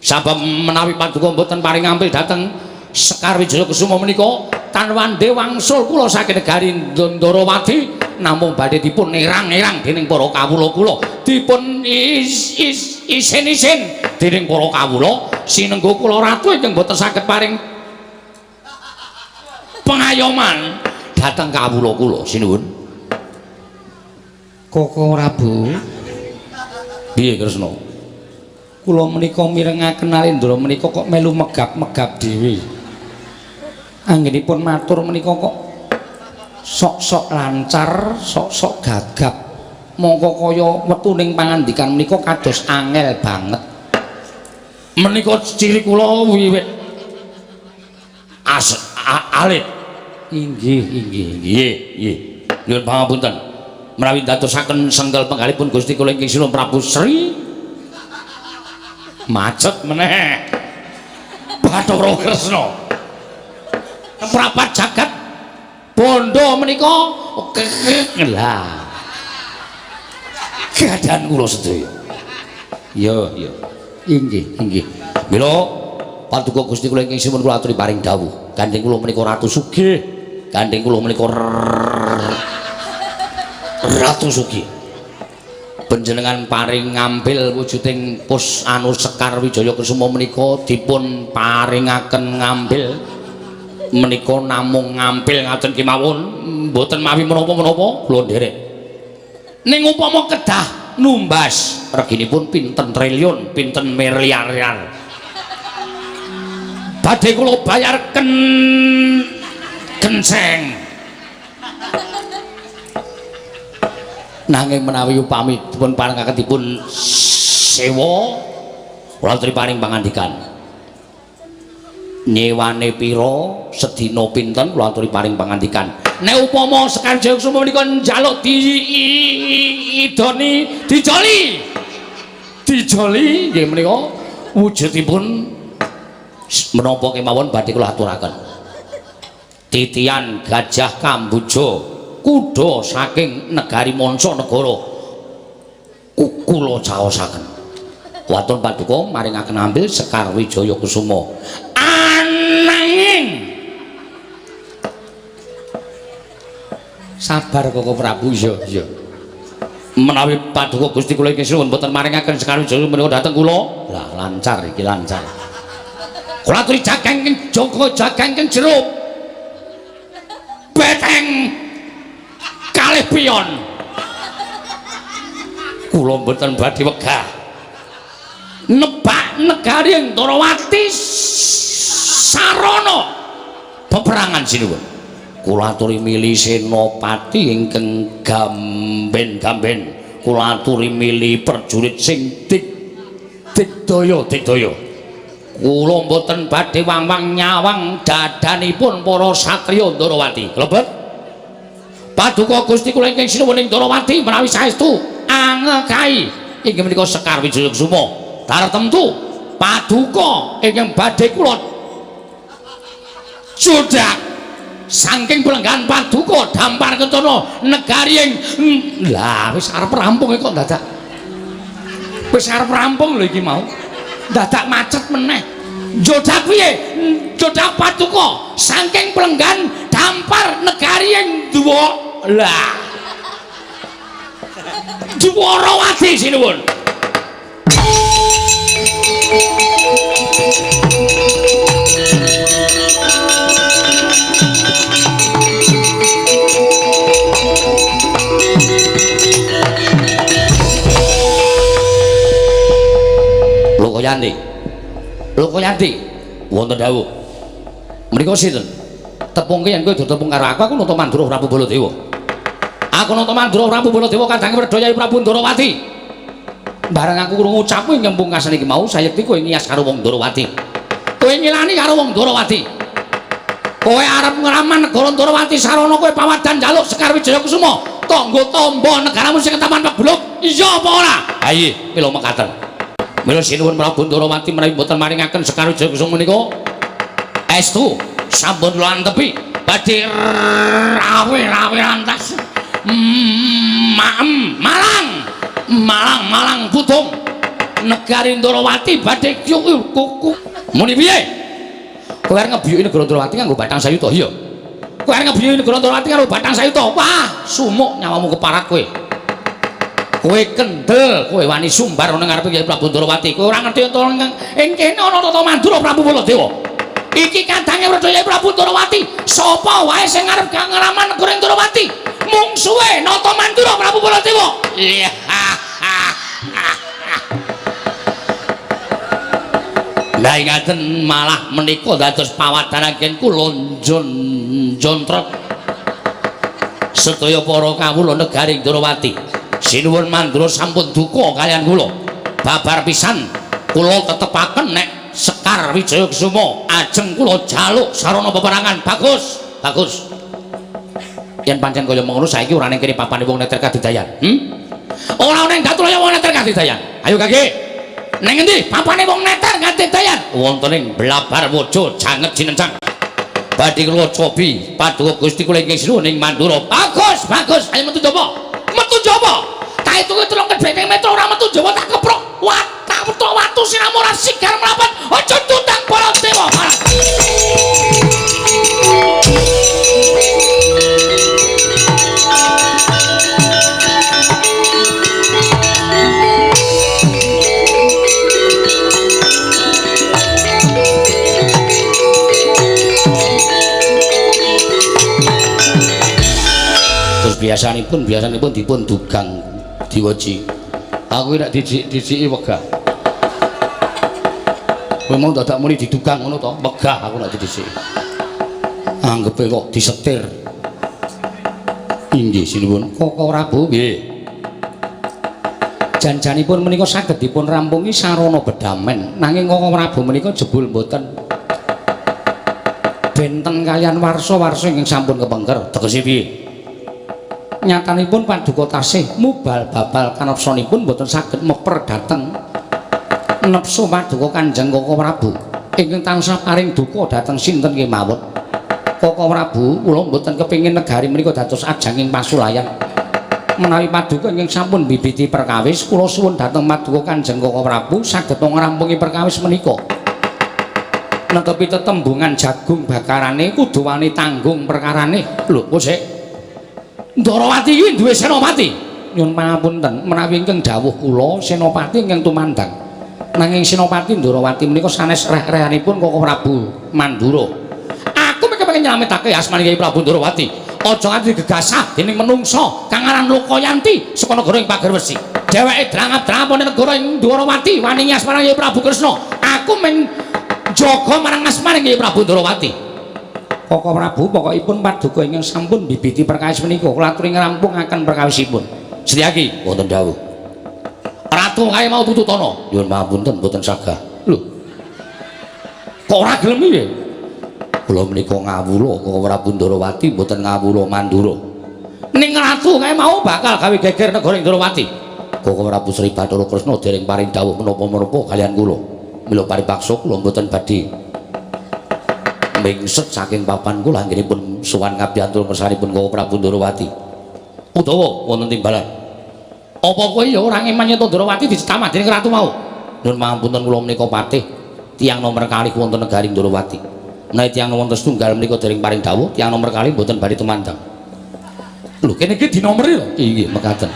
Sabab menawi paduka mboten paring ngampil dhateng Sekar Wijaya Kesuma menika tanwande wangsul kula saking negari Ndorowati namung badhe dipun erang-erang dening para kawula kula, dipun isin-isin dening para kawula sinengga kula ratu ingkang boten saged paring pengayoman dhateng kawula kula. Sinuwun. Koko Prabu. Piye Kresna? Kula menika mirengaken Nalendra menika kok melu megap-megap dhewe. Anggenipun matur menika kok sok-sok lancar, sok-sok gagap. Mongko kaya wetuning pangandikan menika kados angel banget. Menika ciri kula wiwit alit. Inggih, inggih, inggih, nggih. Nyuwun pangapunten. Menawi ndadosaken sengkel penggalipun Gusti kula ingkang sinuwun Prabu Sri macet meneh. Bathara Kresna. Prapat jagat bondo menika lah. Keadaan kula sedaya. Iya, iya. Inggih, inggih. Mila paduka Gusti kula ingkang sinuwun kula aturi paring dawuh. Gandeng kula menika Ratu Sugih. Gandeng kula menika Ratu Sugih. Panjenengan paring ngambil wujuding pus anu Sekar Wijaya Kusuma menika dipun paringaken ngambil menika namung ngampil ngaten kemawon mboten mawi menapa-menapa kula nderek. Ning upama kedah numbas reginipun pinten triliun, pinten miliar. Badhe kula bayar kenceng. Nanging menawi upami dipun parengaken dipun sewa kula aturi paring pangandikan. Nyewane pira, sedina pinten kula aturi paring pangandikan. Nek upama Sekar Wijaya Kusuma menika njaluk diidoni dijoli. Dijoli nggih menika wujudipun menapa kemawon badhe kula aturaken. Titian Gajah Kambuja kuda saking negari Manca Negara kula caosaken. Waton paduka maringaken ambil Sekar Wijaya Kusuma. Ananging sabar Koko Prabu. Iya, iya. Menawi paduka Gusti kula ingkang sinuwun mboten maringaken Sekar Wijaya menika dhateng kula. Lah lancar iki lancar. Kula aturi jagang ing Joko jagang ing jero beteng kalih pion. Kula mboten badhe wegah nebak negari Ndorowati sarana peperangan sinuwun. Kula aturi mili senopati ingkang gamben-gamben, kula aturi mili prajurit sing digdaya digdaya. Kula mboten badhe wang-wang nyawang dadanipun para satriya Ndorowati. Lebet paduka Gusti kula ingkang sinuwun ing Ndorowati menawi saestu angekai inggih menika Sekar Wijaya Kusuma. Tartemtu paduka ingkang badhe kula jodhak saking pelenggan paduka Dampar Kencana negari ing lah wis arep rampung kok dadak. Wis arep rampung lho iki mau. Dadak macet meneh. Jodhak piye? Jodhak paduka saking pelenggan Dampar negari ing Dwa. Lah. Dwarawati sinuwun. Lokoyanti. Lokoyanti wonten dawuh. Menika sinten? Tepungke yen kowe do tepung karo aku, aku nata Mandura Prabu Baladewa. Aku nata Mandura Prabu Baladewa kadang Werda Prabu Ndorowati. Bareng aku krungu ucapmu ing pungkasan iki mau sayekti kowe ngiyas karo wong Ndorowati. Kowe ngilani karo wong Ndorowati. Kowe arep ngraman negara Ndorowati sarana kowe pawadan njaluk Sekar Wijaya Kusuma. Tangga tamba negaramu sing ketaman pebluk. Iya apa ora? Ha iya, mila mekaten. Mila sinuwun Prabu Ndorowati menawi mboten maringaken Sekar Wijaya Kusuma menika estu sampun kula antepi badhe rawe-rawe rantas maem malang malang malang putung negari Ndorowati badhe kuku muni piye? Kowe arep ngebiyuki negara Ndorowati nganggo batang sayuta? Iya. Kowe arep ngebiyuki negara Ndorowati karo batang sayuta? Wah, sumuk nyawamu keparat kowe. Kowe kendel, kowe wani sumbar ana ngarepe Kyai Prabu Ndorowati. Kowe ora ngerti ing kene ana Tata Mandura Prabu Baladewa. Iki kadange Werda Kyai Prabu Ndorowati. Sapa wae sing arep ngraman negara Ndorowati, mungsuhe Nata Mandura Prabu Baladewa. Iya. Lah ingaten malah menika dados pawadanaken kula njontrot sedaya para kawula negari Ndorowati. Sinuwun Mandura sampun duka kaliyan kula. Babar pisan kula tetepaken nek Sekar Wijaya Kusuma ajeng kula jaluk sarana peperangan. Bagus, bagus. Yen pancen kaya ngono saiki ora ning kene papane wong neter kadidayan. Ora ana ing Datulaya wong neter kadidayan. Ayo Kaki. Ning endi papane wong neter kadidayan? Wonten ing Blabar Waja Janget Jinencang. Badhe kula cobi paduka Gusti kula ingkang sinuwun ing Mandura. Bagus, bagus. Ayo metu jaba. Metu jaba. Tak hitunge 3 kebengkeng metu ora metu jaba tak keprok. Watak metu watu siramu ora sigar mlapat. Aja tutang para dewa. Terus biasanipun dipun dugang diweji. Aku nek dijik-dijiki wegah. Kowe mau dadak muni didugang ngono to? Wegah aku nek didhisiki. Anggepe kok disetir. Inggih sinuwun. Koko Prabu nggih. Janjanipun menika saged dipun rampungi sarana bedamen. Nanging Koko Prabu menika jebul mboten benten kalian warsa-warsa ingkang sampun kepengker. Tegese piye? Nyatanipun paduka tasih mubal babal kanepsanipun mboten saged meper dhateng nepsu paduka Kanjeng Koko Prabu ingkang tansah paring duka dhateng sinten kemawon. Koko Prabu kula mboten kepengin negari menika dados ajanging pasulayan. Menawi paduka ingkang sampun bibiti perkawis kula suwun dhateng paduka Kanjeng Koko Prabu saged ngrampungi perkawis menika. Netepi tetembungan jagung bakarane kudu wani tanggung perkarane. Lho kok sik Ndorowati iki duwe senopati. Nyuwun pangapunten menawi ingkang dawuh kula senopati ingkang tumandang. Nanging senopati Ndorowati menika sanes reh-rehanipun Koko Prabu Mandura. Aku mung kepengin nyelametake asmane Kyai Prabu Ndorowati. Aja nganti digegasah dening menungsa kang aran Lokayanti saka negara ing Pagerwesi. Dheweke drangap-drangap ana negara ing Ndorowati waningi asmane Kyai Prabu Kresna. Aku mung jaga marang asmane Kyai Prabu Ndorowati. Koko Prabu pokokipun paduka ingkang sampun bibiti perkawis menika kula aturi ngrampungaken perkawisipun. Setyaki wonten dawuh. Ratu kae mau tututana. Nyuwun pangapunten mboten sagah. Lho. Kok ora gelem piye? Kula menika ngawula Koko Prabu Ndorowati mboten ngawula Mandura. Ning ratu kae mau bakal gawe geger negara Ndorowati. Koko Prabu Sri Bathara Kresna dereng paring dawuh menapa-menapa kalian kula. Mila paripaksa kula mboten badhe mingset saking papan kula anggenipun sowan ngabiyantur ngersanipun Koko Prabu Ndorowati. Utawa wonten timbalan. Apa kowe ya ora ngeman yen Ndorowati dicetamah dening ratu mau? Nyuwun pangapunten kula menika patih tiyang nomer kalih wonten negari Ndorowati. Menawi tiyang wonten setunggal menika dereng paring dawuh, tiyang nomer kalih mboten badhe tumandang. Lho kene iki dinomeri lho. Inggih mekaten.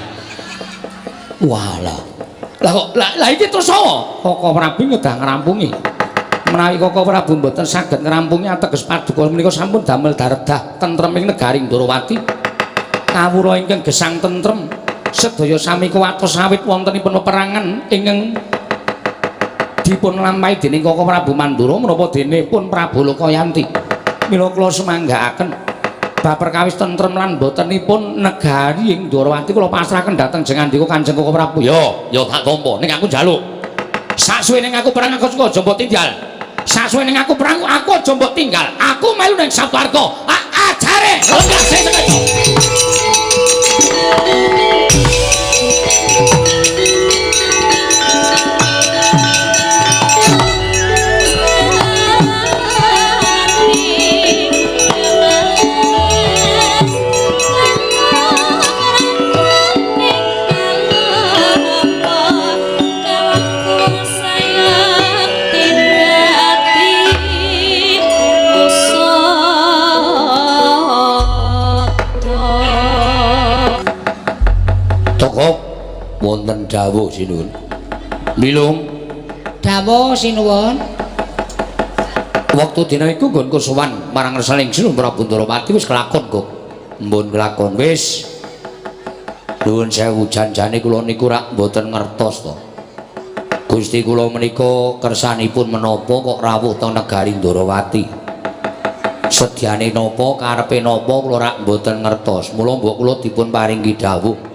Walah. Lah kok lah iki terus sapa? Koko Prabu ngedah ngrampungi. Menawi Koko Prabu mboten saged ngrampungi ateges paduka menika sampun damel daredah tentreming negari Ndorowati. Kawula ingkang gesang tentrem sedaya sami kuwatos awit wontenipun peperangan ingkang dipun lampahi dening Koko Prabu Mandura menapa dene pun Prabu Lokayanti. Mila kula sumanggaaken bab perkawis tentrem lan botenipun negari ing Ndorowati kula pasrahaken dhateng jengandika Kanjeng Koko Prabu. Yo, yo tak tampa ning aku njaluk. Saksuwene aku perang aku aja mbok tinggal. Saksuwene aku perang aku aja mbok tinggal. Aku melu ning Saptarga. Ajare lenggah sing sengaja. Wonten dawuh sinuwun. Milung dawuh sinuwun. Wektu dina iku nggonku sowan marang resaning Sinuwun Prabu Ndorowati wis kelakon kok. Mbun kelakon wis. Nuwun sewu janjane kula niku rak mboten ngertos to. Gusti kula menika kersanipun menapa kok rawuh teng negari Ndorowati. Sedyane napa karepe napa kula rak mboten ngertos. Mula mbok kula dipun paringi dawuh.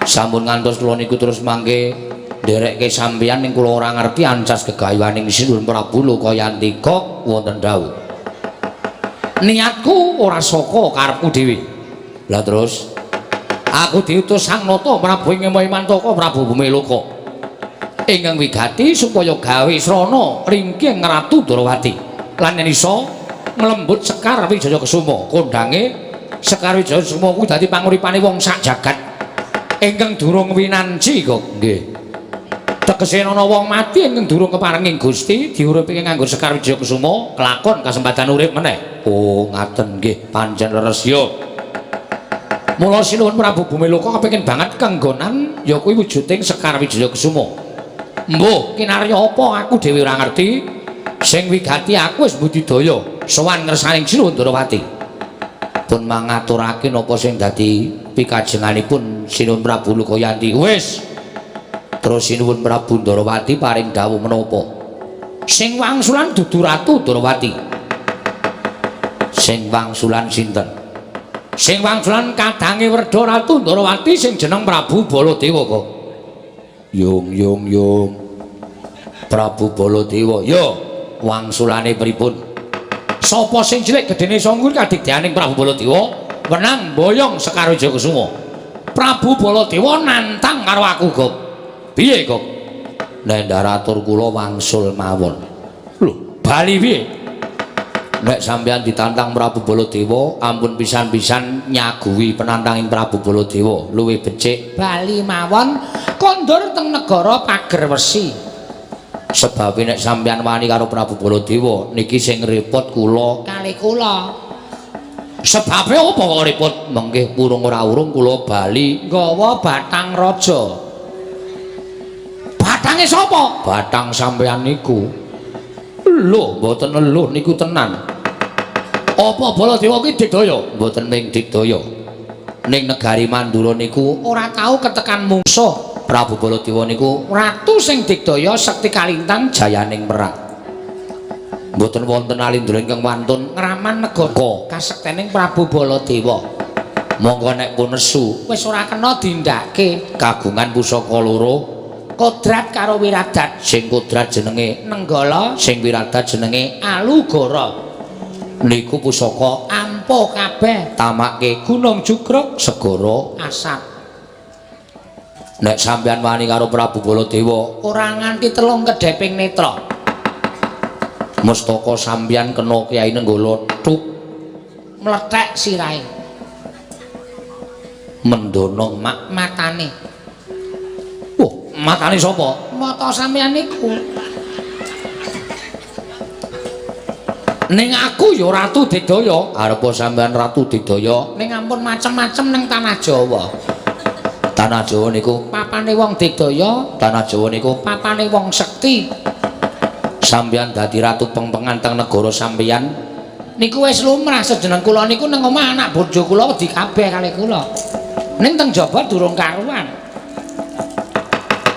Sampun ngantos kula niku terus mangke nderekke sampeyan ning kula ora ngerti ancas gegayuhaning Sinuwun Prabu Lokayantika wonten dawuh. Niatku ora saka karepku dhewe. Lah terus aku diutus Sang Nata Prabu ing Mantaka Prabu Bumiloka. Ingkang wigati supaya gawe srana ringkih Ratu Ndorowati. Lan yen iso nglembut Sekar Wijaya Kesuma, kondange Sekar Wijaya Kesuma kuwi dadi panguripane wong sak jagat. Ingkang durung winanci kok nggih. Tegese ana wong mati ingkang durung keparenging Gusti diuripke nganggo Sekar Wijaya Kesuma kelakon kasempatan urip meneh. Oh, ngaten nggih, pancen leres ya. Mula sinuwun Prabu Bumiloka kepengin banget kenggonan ya kuwi wujuding Sekar Wijaya Kesuma. Mbuh, kinarya apa aku dhewe ora ngerti. Sing wigati aku wis budidaya sowan ngersaning Sinuwun Ndorowati. Pun mangaturake napa sing dadi pikajenganipun Sinuwun Prabu Lukayanti. Wis. Terus Sinuwun Prabu Ndorowati paring dawuh menapa? Sing wangsulan dudu Ratu Ndorowati. Sing wangsulan sinten? Sing wangsulan kadange Werda Ratu Ndorowati sing jeneng Prabu Baladewa kok. Yung yung yung. Prabu Baladewa. Yo, wangsulane pripun? Sapa sing cilik gedene sanggup kadigdayaning Prabu Baladewa wenang mboyong Sekar Wijaya Kesuma. Prabu Baladewa nantang karo aku, Gop. Piye, Gop? Nek ndaratur kula wangsul mawon. Lho, bali piye? Nek sampeyan ditantang Prabu Baladewa, ampun pisan-pisan nyaguhi penantanging Prabu Baladewa, luwih becik bali mawon kondur teng negara Pagerwesi. Sebabe nek sampeyan wani karo Prabu Baladewa, niki sing repot kula kalih kula. Sebabe apa kok repot? Mengke urung ora urung kula bali nggawa batang raja. Batange sapa? Batang sampeyan niku. Lho, mboten eluh niku tenan. Apa Baladewa ki digdaya? Mboten ming digdaya. Ning negari Mandura niku ora tau ketekan mungsuh. Prabu Baladewa niku ratu sing digdaya sekti kalintang jayaning merak. Mboten wonten alindra ingkang wantun ngraman negara kasektening Prabu Baladewa. Monggo nek pun nesu wis ora kena dindake kagungan pusaka loro, kodrat karo wiradat. Sing kodrat jenenge Nenggala, sing wiradat jenenge Alugara. Niku pusaka ampuh kabeh, tamake Gunung Jugruk, segara asap. Nek sampeyan wani karo Prabu Baladewa ora nganti telung kedheping netra. Mestaka sampeyan kena Kyai Nenggala tuk mlethek sirahe. Mendono mak matane. Wah, matane sapa? Mata sampeyan niku. Ning aku ya Ratu Digdaya. Arepa sampeyan Ratu Digdaya? Ning ampun macem-macem ning tanah Jawa. Tanah Jawa niku papane wong digdaya, tanah Jawa niku papane wong sekti. Sampeyan dadi ratu pengpengan teng negara sampeyan niku wis lumrah. Sejeneng kula niku nang omah anak bojo kula wedi kabeh kalih kula. Ning teng jaba durung karuan.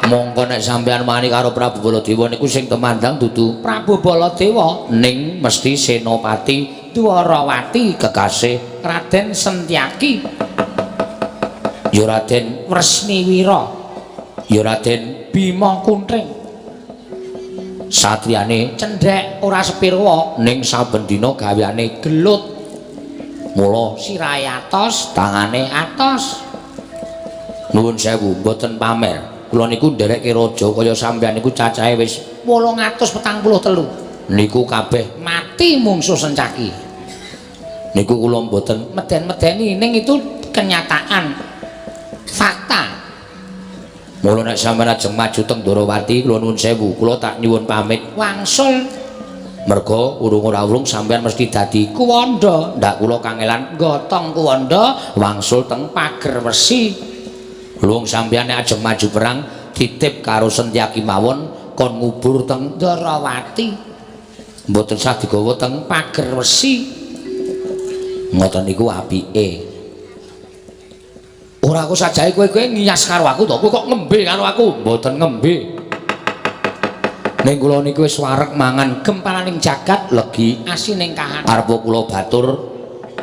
Mongko nek sampeyan wani karo Prabu Baladewa niku sing temandang dudu Prabu Baladewa, ning mesti Senopati Dwarawati kekasih Raden Sentyaki, ya Raden Wresniwira, ya Raden Bima Kuntring. Satriyane cendhek ora sepirwa, ning saben dina gaweane gelut. Mula sirahe atos, tangane atos. Nuwun sewu, mboten pamer. Kula niku nderekke raja kaya sampeyan niku cacahe wis 843. Niku kabeh mati mungsuh Sencaki. Niku kula mboten meden-medeni, ning itu kenyataan fakta. Mula nek sampeyan ajeng maju teng Ndorowati, kula nuwun sewu, kula tak nyuwun pamit wangsul. Merga urung ora urung sampeyan mesti dadi kuwanda. Ndak kula kangelan gotong kuwanda wangsul teng Pagerwesi. Luwung sampeyan nek ajeng maju perang titip karo Sentyaki mawon kon ngubur teng Ndorowati. Mboten sah digawa teng Pagerwesi. Ngoten niku apike. Ora aku sajae kowe kowe ngiyas karo aku to, kowe kok ngembe karo aku? Mboten ngembe. Ning kula niku wis wareg mangan gempalaning jagat legi asining kahanan. Arepa kula batur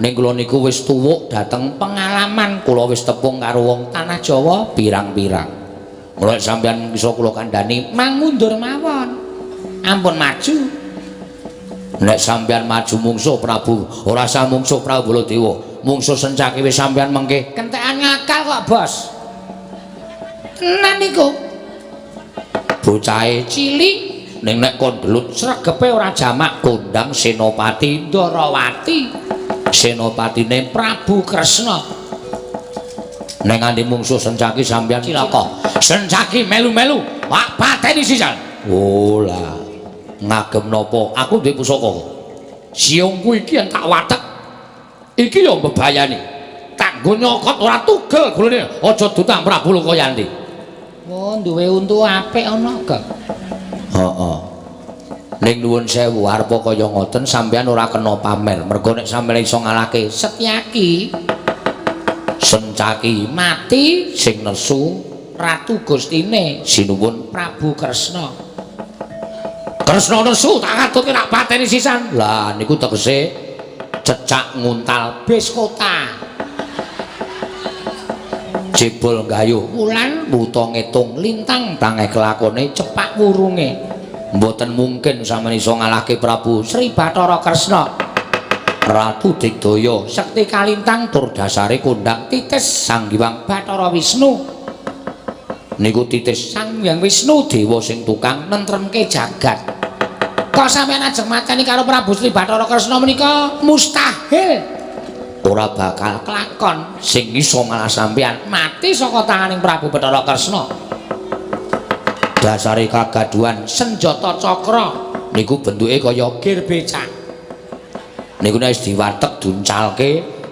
ning kula niku wis tuwuk dhateng pengalaman. Kula wis tepung karo wong tanah Jawa pirang-pirang. Mula sampeyan iso kula kandhani mangundur mawon. Ampun maju. Nek sampeyan maju mungsuh Prabu, ora sah mungsuh Prabu Baladewa, Mungsuh Sencaki wis sampeyan mengke. Kentekan ngakal kok, Bos. Tenan niku. Bocahe cilik ning nek kon gelut sregepe ora jamak kondang Senopati Ndarawati. Senopatine Prabu Kresna. Nek nganti mungsuh Sencaki sampeyan cilaka. Sencaki melu-melu, wak pateni sisan. Oh lah. Ngagem napa? Aku duwe pusaka. Siungku iki yen tak watek. Iki ya mbebayani. Tak nggo nyokot ora tugel gulune. Aja dutang Prabu Lokayanti. Oh, duwe untu apik ana gak? Heeh. Ning nuwun sewu arepa kaya ngoten sampeyan ora kena pamer. Mergo nek sampeyan iso ngalahke Setyaki, Sencaki mati sing nesu Ratu Gustine sinuwun Prabu Kresna. Kresna nesu tak katutke tak pateni sisan. Lah niku tegese cecak nguntal bis kota. Jebol gayuh wulan buta ngitung lintang tangeh kelakone cepak wurunge. Mboten mungkin sampeyan iso ngalahke Prabu Sri Bathara Kresna. Ratu Digdaya Sekti Kalintang tur dasare kondang titis Sang Hyang Bathara Wisnu. Niku titis Sang Hyang Wisnu dewa sing tukang nentremke jagat. Kok sampeyan ajeng mateni karo Prabu Sri Bathara Kresna menika mustahil. Ora bakal kelakon sing iso ngalah sampeyan mati saka tanganing Prabu Bathara Kresna. Dasare kagaduhan senjata cakra niku bentuke kaya gir becak. Niku nek wis diwatek duncalke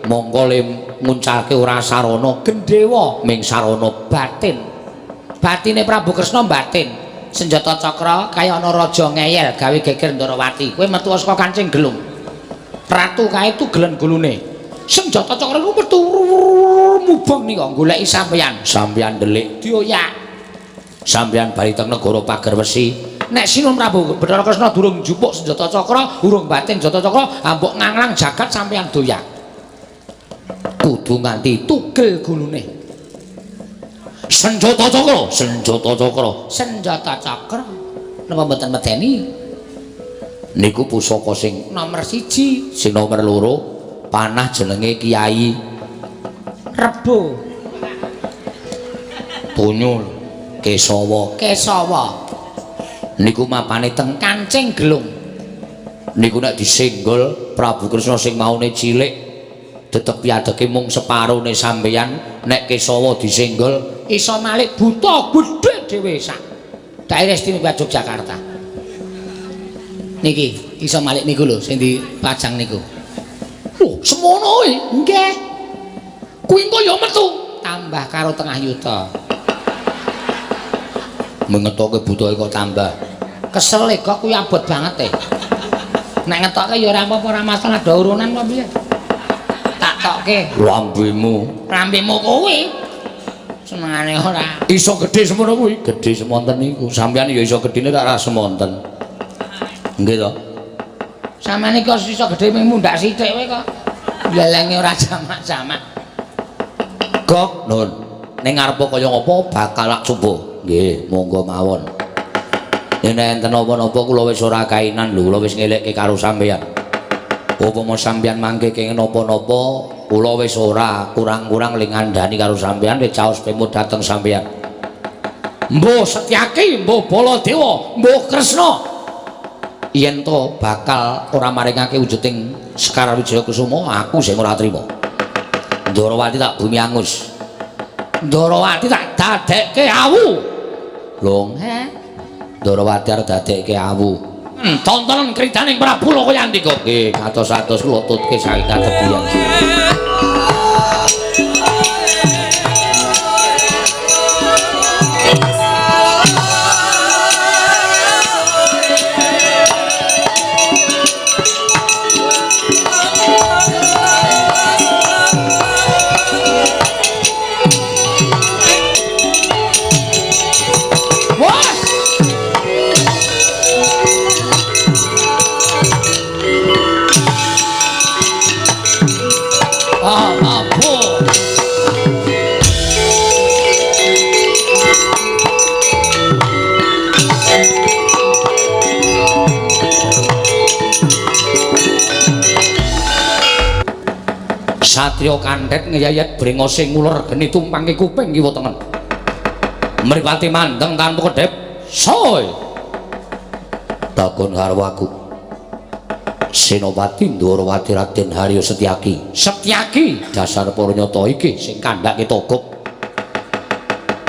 mongko le nguncalke ora sarana gendhewa ming sarana batin. Batine Prabu Kresna batin. Senjata cakra kaya ana raja ngeyel gawe geger Ndarawati. Kowe metu saka kancing gelung. Ratu kae tugelen gulune. Senjata cakra iku metu mubeng nika goleki sampeyan. Sampeyan ndelik dioyak. Sampeyan bali teng negara Pagerwesi. Nek Sinuwun Prabu Bathara Kresna durung njupuk senjata cakra, urung batin senjata cakra, ambok nganglang jagat sampeyan doyak. Kudu nganti tugel gulune. Senjata cakra, senjata cakra, senjata cakra. Napa mboten medeni? Niku pusaka sing nomor 1, sing nomor 2 panah jenenge Kiai Rebo Tunyul Kesawa. Kesawa. Niku mapane teng Kancing Gelung. Niku nek disenggol Prabu Kresna sing maune cilik tetep piadeke mung separone sampeyan, nek Kesawa disenggol iso malik buta gedhe dhewe sak daerah istimewa Yogyakarta. Niki iso malik niku lho sing dipajang niku. Lho, semono kuwi. Nggih. Kuwi engko ya metu tambah karo tengah yuta. Mengetoke buta kok tambah. Kesel kok kuwi abot banget e. Nek ngetoke ya ora apa-apa, ora masalah do urunan apa piye. Tak tokke lambemu. Lambemu kuwi. Senengane ora. Iso gedhe semono kuwi, gedhe semonten niku. Sampeyan ya iso gedhene tak ra semonten. Nggih to. Sampeyan iki kok iso gedhe mung mundhak sithik kowe kok. Blelengi ora jamak-jamak. Gok, nun. Ning ngarepa kaya ngapa bakal lak coba. Nggih, monggo mawon. Yen enten napa-napa kula wis ora kainan lho, kula wis ngelekke karo sampeyan. Upama sampeyan mangke kenging napa-napa, kula wis ora kurang-kurang ling ngandani karo sampeyan, wis caos pemut dhateng sampeyan. Mbuh Setyaki, mbuh Baladewa, mbuh Kresna. Yen to bakal ora maringake wujuding Sekar Wijaya Kusuma, aku sing ora trima. Ndarawati tak bumi angus. Ndarawati tak dadekke awu. Long, he? Ndarawati arep dadekke awu. Tontonan kridaning Prabu Lokayantika. Nggih, kados-atos kula tutke saking katebian. Ah, Satriya kandhet ngeyayat brengose nguler geni tumpangke kuping kiwa tengen. Mripate mandeng tanpa kedhep. Soy. Takon karo aku. Senopati Ndorowati Raden Haryo Setyaki. Setyaki dasar para nyata iki sing kandhake togok.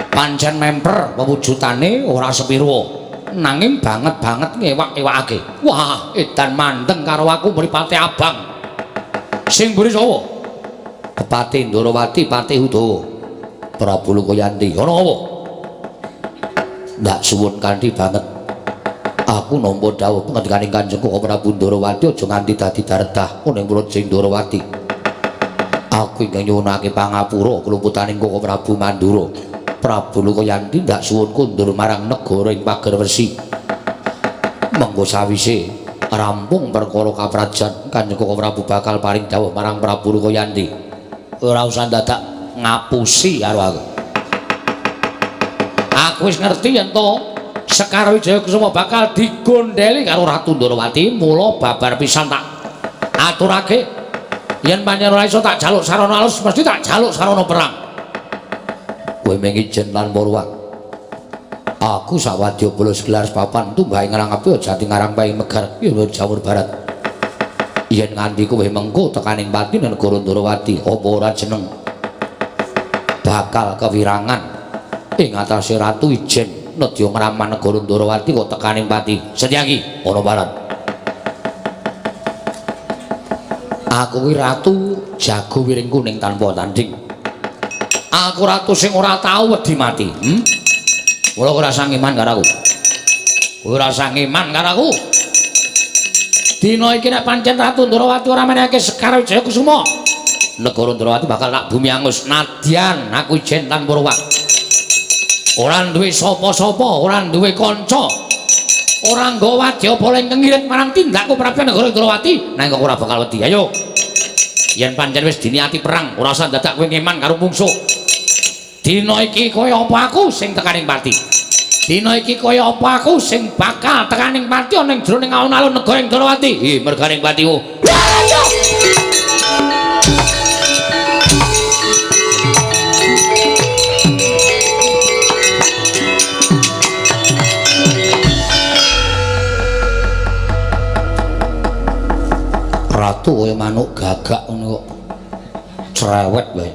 Pancen memper wewujudane ora sepiro. Nanging banget-banget ngewak-ewakake. Wah, edan mandeng karo aku mripate abang. Sing mburi sapa? Pepati Ndorowati Patih Udawa. Prabu Lukayanti. Ana apa? Ndak suwun kanthi banget. Aku nampa dawuh pangandikaning Kanjeng Koko Prabu Ndorowati aja nganti dadi daredah ning Praja Ndorowati. Aku ingkang nyuwunake pangapura kluputaning Koko Prabu Mandura. Prabu Lukayanti ndak suwun kundur marang negara ing Pagerwesi. Mengko sawise rampung perkara kaprajan, Kanjeng Koko Prabu bakal paring dawuh marang Prabu Lukayanti. Ora usah dadak ngapusi karo aku. Aku wis ngerti yen to Sekar Wijaya Kusuma bakal digondheli karo Ratu Ndorowati, mula babar pisan tak aturake yen pancen ora iso tak jaluk sarana alus mesti tak jaluk sarana perang. Kowe mengijen lan marwang. Aku sawadya bala segelar papan tumbah ing Rangapi jati ngarang paing megar ya Jawur Barat. Yen nganti kowe mengko tekaning pati negara Ndorowati apa ora jeneng bakal kewirangan ing atase ratu ijen nedya ngraman negara Ndorowati kok tekaning pati. Setyaki ana barat. Aku kuwi ratu jago wiring kuning tanpa tanding. Aku ratu sing ora tau wedi mati. Mula ora sang iman karo aku. Ora sang iman karo aku. Dina iki nek pancen Ratu Ndorowati ora menehake Sekar Wijaya Kusuma, negara Ndorowati bakal tak bumi angus. Nadyan aku ijen tanpa ruwat. Ora duwe sapa-sapa, ora duwe kanca. Ora nggawa wadya apa ingkang ngirit marang tindakku Prabu negara Ndorowati, nanging kok ora bakal wedi. Ayo. Yen pancen wis diniati perang, ora usah dadak kowe ngeman karo mungsuh. Dina iki kaya apa aku sing tekaning pati. Dina iki kaya apa aku sing bakal tekaning pati ana ing jroning alun-alun negara Ndorowati. Ih, merganing patimu. Ratu kaya manuk gagak ngono kok cerewet wae.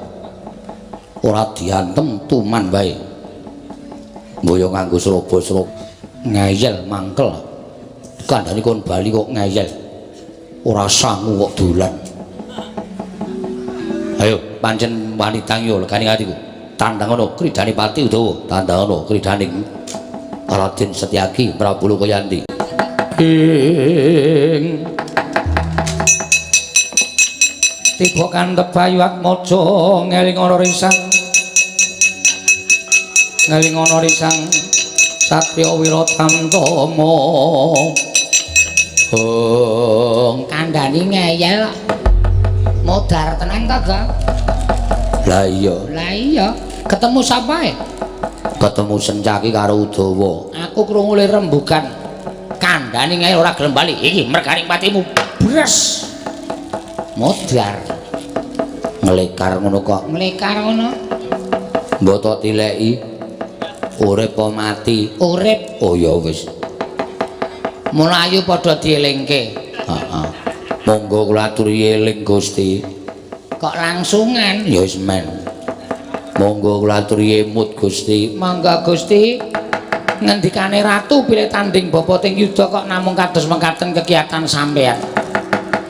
Ora diantem tuman wae. Mboyo nganggo srobo-srobo ngeyel mangkel. Kandhane kon bali kok ngeyel. Ora sangu kok dolan. Ayo pancen wanita yo legane atiku. Tandang ana kridane Pati Udawa, tandang ana kridane Raden Setyaki Prabu Lukayanti. Ing tiba kantep Bayu Atmaja ngeling ana risang. Ngeling ana risang satriya Wiratamtama. Hong kandhani ngeyel. Modar tenan ta, Gang? Lah iya. Lah iya, ketemu sapa e? Ketemu Sencaki karo Udawa. Aku krungu le rembugan. Kandhani ngeyel ora gelem bali. Iki merganing patimu. Bres. Modar. Nglekar ngono kok. Nglekar ngono. Mbok tok tileki. Urip apa mati? Urip. Oh ya wis. Mula ayu padha dielingke. Heeh. Monggo kula aturi eling Gusti. Kok langsungan? Ya wis men. Monggo kula aturi emut Gusti. Monggo Gusti. Ngendikane ratu pilih tanding babating yuda kok namung kados mekaten kegiatan sampean.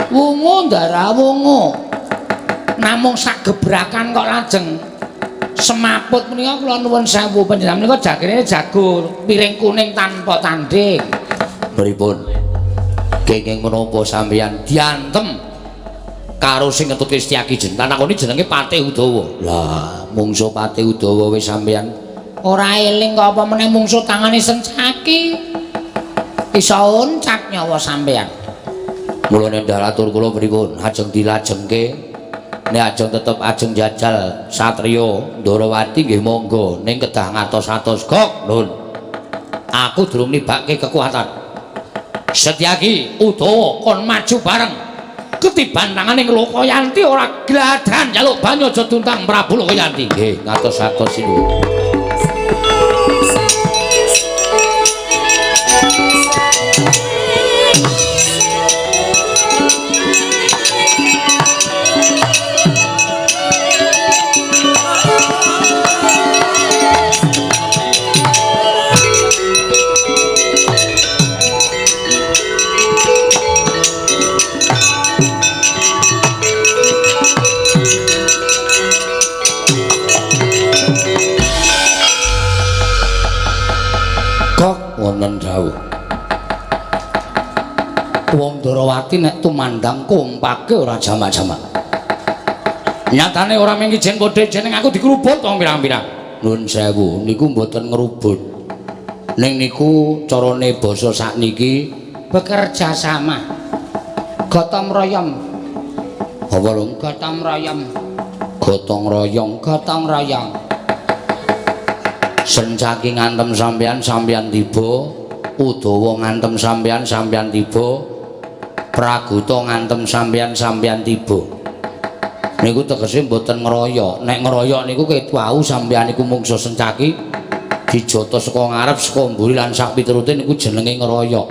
Wungu ndara wungu. Namung sak gebrakan kok lajeng semaput menika kula nuwun sewu panjenengan menika jagene jago piring kuning tanpa tanding. Pripun? Kenging menapa sampeyan diantem karo sing ngetutke Setyaki jeneng takoni jenenge Patih Udawa. Lah, mungsuh Patih Udawa wis sampeyan ora eling kok apa meneh mungsuh tangane Sencaki. Iso oncat nyawa sampeyan. Mula nek atur kula pripun? Ajeng dilajengke. Nek ajeng tetep ajeng jajal satriya Ndorowati nggih monggo ning kedah ngatos-atos kok nun. Aku durung nibake kekuatan. Setyaki Udawa kon maju bareng. Ketiban tangane Lokayanti ora gladran njaluk banyu aja tuntang Prabu Lokayanti. Nggih, ngatos-atos sinuwun. Wonten dawuh. Wong Ndorowati nek tumandang kompake ora jamak-jamak. Nyatane ora mung ijen padha jeneng aku dikrubut wong pirang-pirang. Nuwun sewu, niku mboten ngrubut. Ning niku carane basa sakniki bekerja sama. Gotong royong. Apa lho? Gotong royong. Gotong royong, gotong royong. Sencaki ngantem sampeyan, sampeyan tiba. Udawa ngantem sampeyan, sampeyan tiba. Praguta ngantem sampeyan, sampeyan tiba. Niku tegese mboten ngeroyok. Nek ngeroyok niku ket wau sampeyan niku mungsa sencaki dijata saka ngarep, saka mburi lan sak piturute niku jenenge ngeroyok.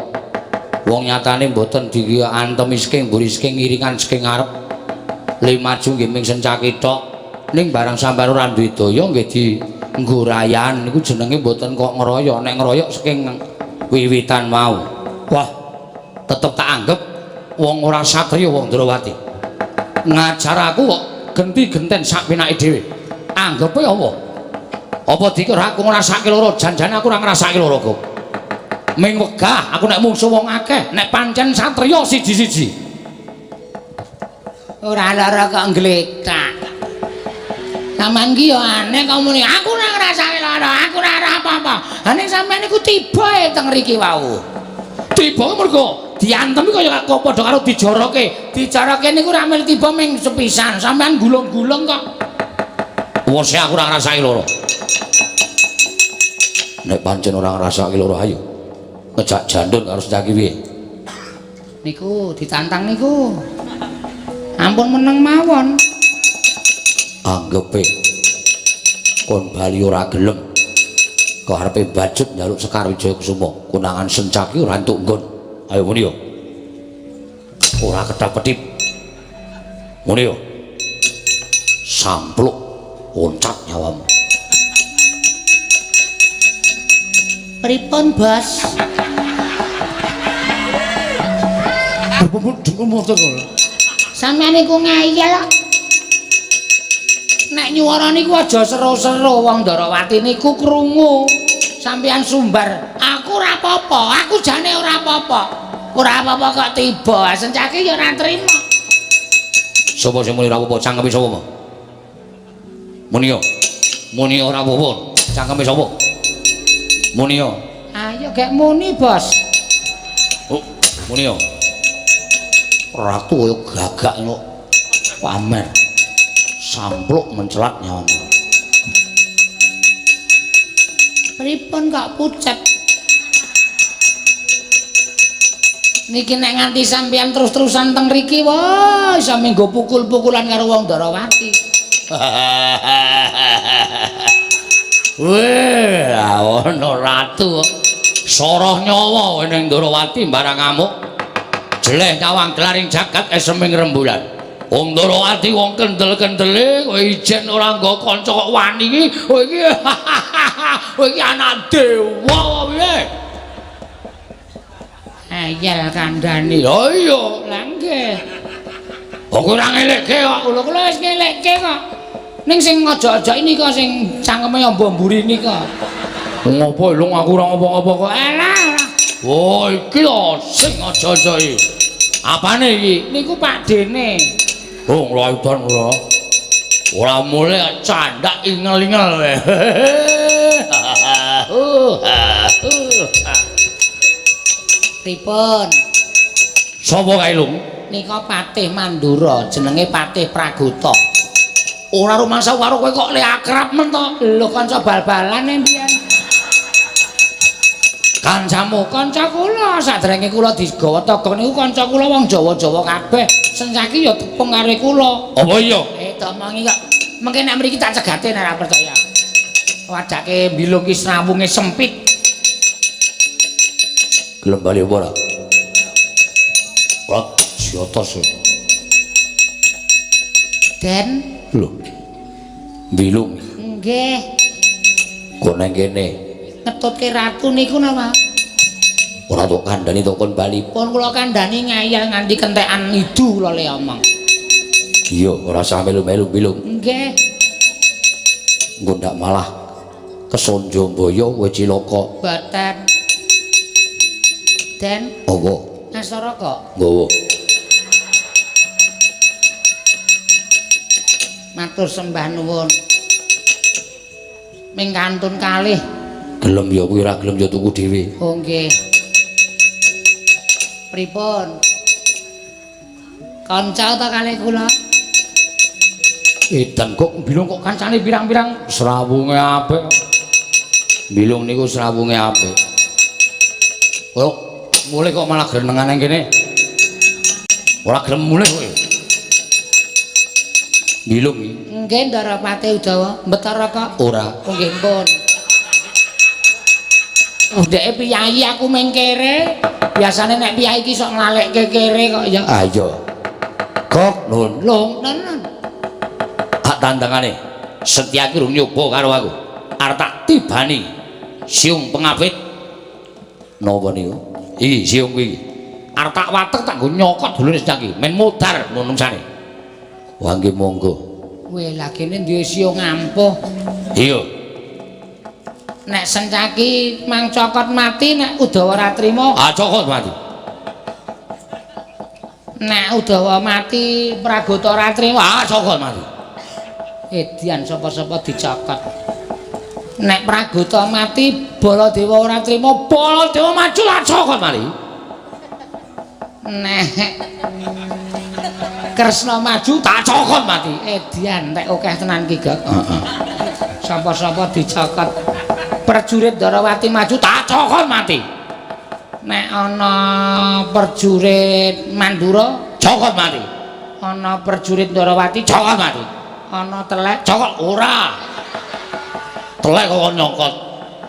Wong nyatane mboten diantemi saking mburi, saking ngiringan, saking ngarep. Le maju nggih ming sencaki tok. Ning barang sampeyan ora duwe daya nggih di nggurayan niku jenenge mboten kok ngeroyok. Nek ngeroyok saking wiwitan mau. Wah, tetep tak anggap wong ora satriya wong Ndrawati. Ngajar aku kok genti-genten sak penake dhewe. Anggepe apa? Apa dikira aku ngrasake loro? Janjane aku ora ngrasake loro kok. Ming wegah aku nek mungsuh wong akeh, nek pancen satriya siji-siji. Ora lara kok nglekak. Sampeyan ki ya aneh kok muni aku ora ngrasake lara, aku ora ora apa-apa. Ha ning sampeyan niku tiba e teng mriki wau. Tiba mergo diantemi kaya padha karo dijoroke. Dijoroke niku ora mung tiba ming sepisan, sampeyan gulung-gulung kok. Wes aku ora ngrasake lara. Nek pancen ora ngrasake lara ayo ngejak jandun karo Sencaki piye? Niku ditantang niku. Ampun meneng mawon. Anggepe kon bali ora gelem kok arepe bacut njaluk Sekar Wijaya Kusuma konangan Sencaki ora entuk nggon. Ayo muni yo, ora kedap-kedip muni yo, sampluk loncat nyawamu. Pripun bos? Sampeyan niku ngeyel kok. Nek nyuwara niku aja seru-seru, wong Ndorowati niku krungu. Sampeyan sumbar, aku ora apa-apa, aku jane ora apa-apa. Ora apa-apa kok tiba, Sencaki ya ora trima. Sapa sing muni ora apa-apa? Cangkeme sapa? Muni yo. Muni ora apa-apa. Cangkeme sapa? Muni yo. Ayo gek muni, Bos. Oh, muni yo. Ratu kaya gagak ngono. Pamer. Sampluk mencelat nyawamu. Pripun kok pucet? Niki nek nganti sampeyan terus-terusan teng mriki, wah, iso minggo pukul-pukulan karo wong Ndorowati. Weh, ana ratu. Soroh nyawa ning Ndorowati barang ngamuk. Jeleh nyawang gelaring jagat eseming rembulan. Wong Ndorowati wong kendel-kendele kowe ijen ora nggo kanca kok wani iki. Kowe iki kowe iki anak dewa apa piye? Ayel kandhane. Lha iya. Lah nggih. Kok ora ngelekke kok. Kula kula wis ngelekke kok. Ning sing aja-aja nika sing cangkeme amba mburi nika. Ngopo lho aku ora ngopo-ngopo kok. Alah ora. Oh iki lho sing aja-aja iki. Apane iki? Niku Pakdene. Oh, nglaidan ora. Ora mulih candak ingel-ingel kowe. Pripun? Sapa kae lho? Nika Patih Mandura, jenenge Patih Pragota. Ora rumangsa karo kowe kok le akrab men to? Lho kanca bal-balan e mbiyen. Kancamu kanca kula, sadèrènge kula digawa togok niku kanca kula wong Jawa-Jawa kabeh. Sencaki ya tepung karo kula. Apa iya? Tak omongi kok. Mengke nek mriki tak cegate nek ora percaya. Wadake mbilung ki srawunge sempit. Gelem bali apa ora? Ora jotos. Den. Lho. Mbilung. Nggih. Kok nang kene? Ngetutke ratu niku napa? Ora tok kandhani tok kon bali. Pun kula kandhani ngayal nganti kentekan idu kula le omong. Iya, ora usah melu-melu mbilung. Nggih. Engko ndak malah kesonjo mbaya kowe cilaka. Boten. Den. Apa? Ngasara kok. Nggawa. Matur sembah nuwun. Ming kantun kalih. Gelem ya kuwi, ora gelem ya tuku dhewe. Oh nggih. Pripun? Kanca ta kalih kula? Edan kok mbilung kok kancane pirang-pirang srawunge apik. Mbilung niku srawunge apik. Kok mulih kok malah grenengan nang kene. Ora gelem mulih kowe. Mbilung iki. Nggih, Ndarapati Udawa, Betara kok. Ora. Oh nggih pun. Oh ndeke piyayi aku meng kere. Biasane nek piyayi iki sok nglalekke kere kok ya. Ah iya. Kok nun. Lung nun. Tak tandangane. Setyaki rung nyoba karo aku. Arep tak tibani siung pengapit. Napa niku? Iki siung kuwi. Arep tak watek tak nggo nyokot dulure Setyaki, men modar menungsane. Wah nggih monggo. Weh lagene duwe siung ampuh. Iya. Nek Sencaki mang cokot mati nek Udawa ora trima. Ah cokot mati. Nek Udawa mati Pragota ora trima. Ah cokot mati. Edian sapa-sapa dicokot. Nek Pragota mati Baladewa ora trima, Baladewa maju lah cokot mati. Nek Kresna maju tak cokot mati. Edian tek akeh tenan ki, Gok. Heeh. Sapa-sapa dicokot. Prajurit Darawati maju tak cokot mati. Nek ana prajurit Mandura cokot mati. Ana prajurit Darawati cokot mati. Ana telek cokot ora. Telek kok kon nyokot.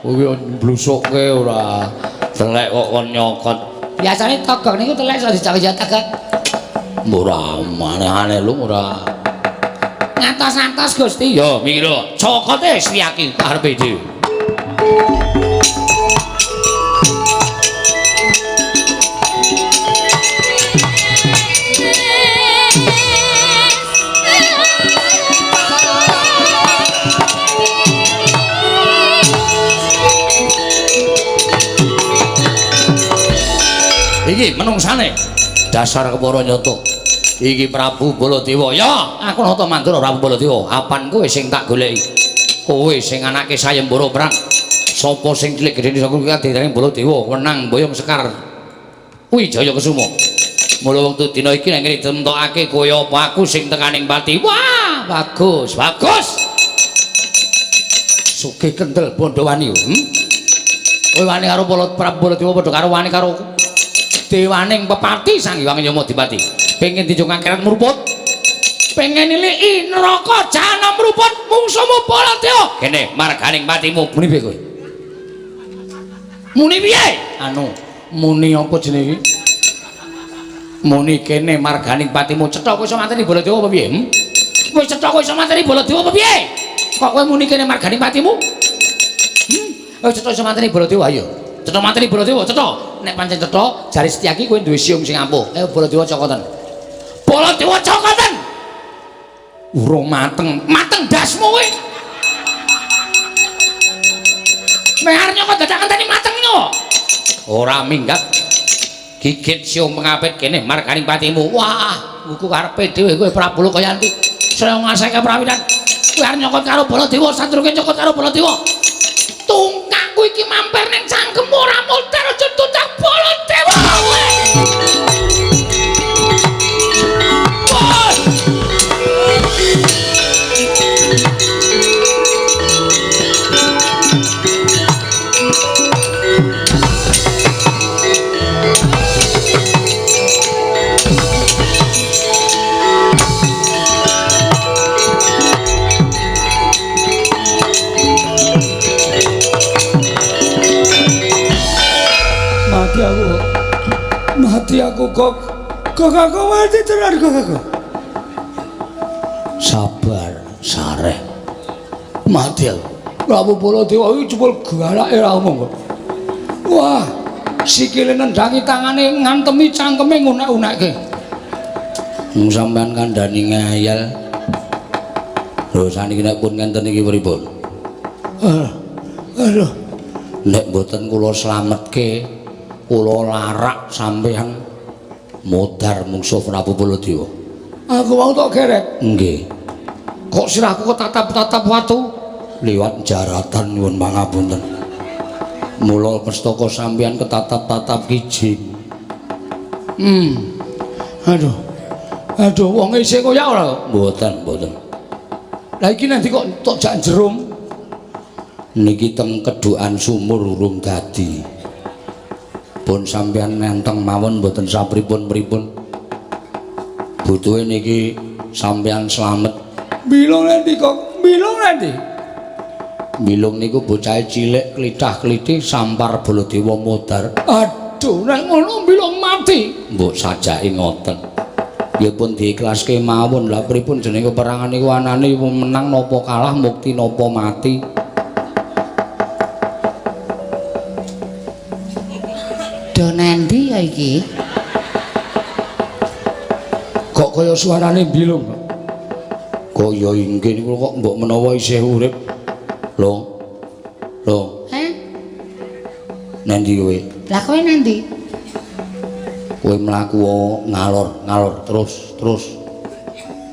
Kuwi mblusukke ora. Telek kok kon nyokot. Biasane togok niku telek iso dicokot ya togok. Ora aneh-aneh lu ora. Ngatos-atos Gusti. Ya mikir cokote Setyaki karepe dhewe. Iki menungsane dasar kepara nyata. Iki Prabu Baladewa. Ya, aku nata mandur Prabu Baladewa. Apan kowe sing tak goleki? Kowe sing anake sayembara perang. Sapa sing cilik gedene saka kuwi kadene Baladewa wenang boyong Sekar Wijaya Kesuma. Mula wektu dina iki nek ditentokake kaya apa aku sing tekaning pati. Wah, bagus, bagus. Sugih kendel Bandhawani. Kowe wani karo Prabu Baladewa padha karo wani karo dewaning pepati Sang Hyang Yama Dipati. Pengen dijung akhirat mruput. Pengen niliki neraka jahanam mruput mungsuhmu Baladewa. Kene marganing patimu. Muni piye kowe? Muni piye? Anu, muni apa jenenge iki? Muni kene marganing patimu. Cetha kowe iso mateni Baladewa apa piye? Kowe cetha kowe iso mateni Baladewa apa piye? Kok kowe muni kene marganing patimu? Kowe cetha iso mateni Baladewa ayo. Cetha mateni Baladewa, cetha. Nek pancen cetha, jare Setyaki kowe duwe siung sing ampuh. Ayo Baladewa cokoten. Baladewa cokoten. Urung mateng, mateng dasmu kowe. Nek arep nyokot dadak ngenteni mateng nyo. Ora minggat. Gigit siung pengapit kene marganing patimu. Wah, iku karepe dhewe kowe Prabu Lokayanti. Saya ngasake prawinan. Kowe arep nyokot karo Baladewa, sadurunge nyokot karo Baladewa. Tungkakku iki mampir ning cangkemmu ora modar aja tuntak Baladewa. Mati aku. Mati aku kok. Kok aku mati tenan kok aku. Sabar, sareh. Mati aku. Prabu Baladewa iki jebul galake ra omong kok. Wah, sikile nendangi tangane ngantemi cangkeme ngunek-unekke. Wong sampean kandhani ngayal. Lho saniki nek pun ngenten iki pripun? Aduh. Nek mboten kula slametke, kula larak sampean modar mungsuh Prabu Baladewa. Aku mau tok kerek. Nggih. Kok sirahku ketatap-tatap watu liwat jaratan nyuwun pangapunten. Mula pestaka sampean ketatap-tatap kijing. Aduh. Aduh, wong isih koyak ora kok? Mboten, mboten. Lah iki nanti kok tok jak jerum. Niki teng kedhukan sumur urung dadi. Pun sampean nenteng mawon mboten sapripun-pripun. Butuhe niki sampean slamet. Bilung nanti kok, bilung nanti. Bilung niku bocah cilik klithah-klithih sampar Baladewa modar. Aduh, nek ngono bilung mati. Mbok sajake ngoten. Ya pun diikhlaske mawon. Lah pripun jenenge peperangan niku anane menang napa kalah, mukti napa mati. Do nendi ya iki? Kok kaya suarane bilung kok? Kaya inggih niku kok mbok menawa isih urip. Lho. Lho. Heh? Nendi kowe? Lah kowe nendi? Kowe mlaku ngalor, ngalor terus, terus.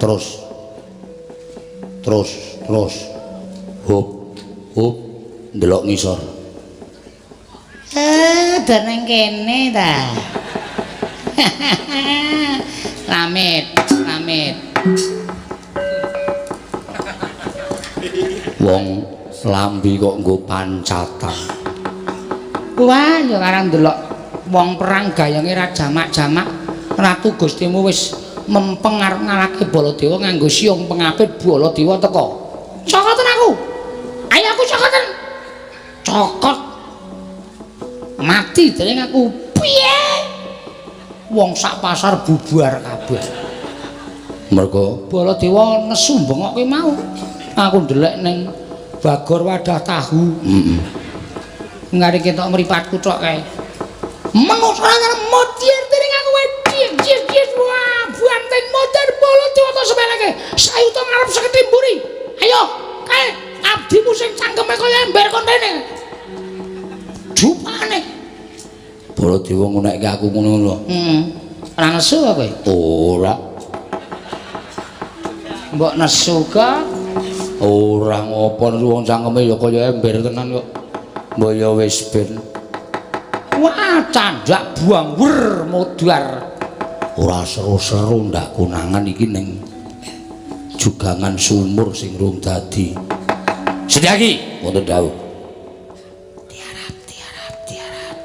Terus. Terus, terus. Hop, hop, ndelok ngisor. Eh, do nang kene ta. Lamit, lamit. Wong lambi kok nggo pancatan. Wah, ya karang ndelok wong perang gayange ra jamak-jamak. Ratu Gustimu wis mempeng arep ngalahke Baladewa nganggo siung pengapit. Baladewa teka. Cokoten aku. Ayo aku cokoten. Cokot. Mati dening aku. Piye? Wong sak pasar bubar kabeh. Mergo Baladewa nesu bengokke mau. Aku ndelek ning bagor wadah tahu. Heeh. Ngare ketok mripatku tok kae. Menungso ora modir dening aku wae. Jis jis wah banteng modar Baladewa to sepeleke. Sayuta ngarep seketi mburi. Ayo, kae abdimu sing cangkeme kaya ember kon rene. Jupane. Baladewa ngunekke aku ngono lho. Heeh. Ora nesu apa kowe? Ora. Mbok nesu ka? Ora ngopo wong cangkeme ya kaya ember tenan kok. Mbok ya wis ben. Wah, candak buang wer modar. Ora seru-seru ndak konangan iki ning jugangan sumur sing rung dadi. Sedyaki wonten dawuh. Tiarap, tiarap, tiarap.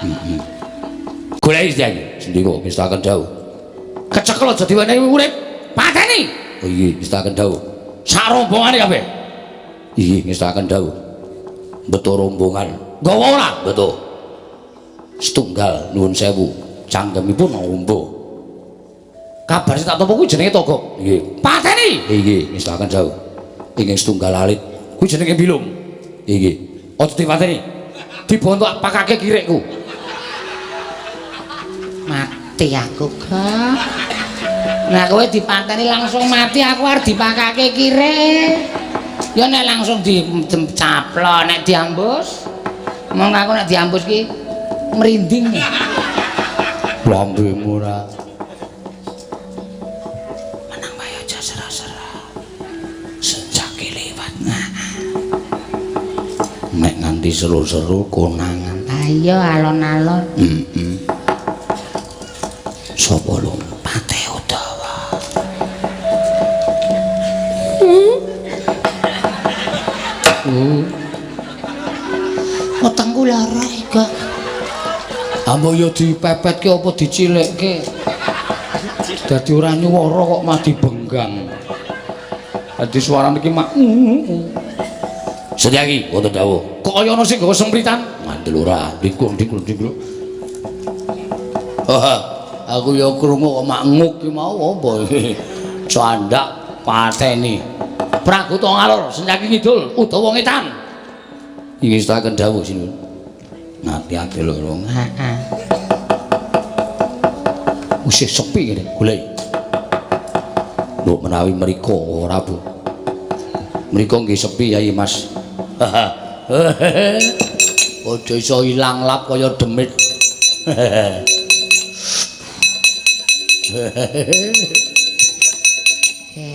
Heeh. Goleki sedyaki. Sendika ngestaken dawuh. Kecekel aja diwenehi urip. Pateni. Oh iya, ngestaken dawuh. Sak rombongane kabeh. Iya, ngestaken dawuh. Beto rombongan. Nggawa ora? Beto. Setunggal nuwun sewu, cangkemipun ombo. Kabar sing tak tampa kuwi jenenge Togok. Nggih. Pateni. Nggih, ngestaken dawuh. Ingkang setunggal alit kuwi jenenge Bilung. Nggih. Aja dipateni. Dibontok pakake kirikku. Mati aku, Kak. Nah kowe dipateni langsung mati, aku arep dipakake kirik. Ya nek langsung dicaplok, nek diambus. Mong aku nek diambus ki merinding. Lambemu ora. Menang wae aja sera-sera. Senjake liwat. Nek nganti seru-seru konangan. Ayo alon-alon. Heeh. Sapa lho? Pate Udawa. Wetengku lara iki. Ambo ya dipepetke apa dicilikke. Dadi ora nyuwara kok mah dibenggang. Dadi suarane iki mak. Setyaki wonten dawuh. Kok kaya ana sing nggawa sempritan? Ngandel ora, dikul. Aku ya krungu kok mak nguk ki mau apa iki? Candak pateni. Pragoto ngalor, Setyaki ngidul, Udawa ngetan. Ingestaken dawuh sinuwun. Ngati-ati lho. Heeh. Wis sepi kene, goleki. Mbok menawi mriko ora, Bu. Mriko nggih sepi Yai Mas. Aja iso ilang lap kaya demit.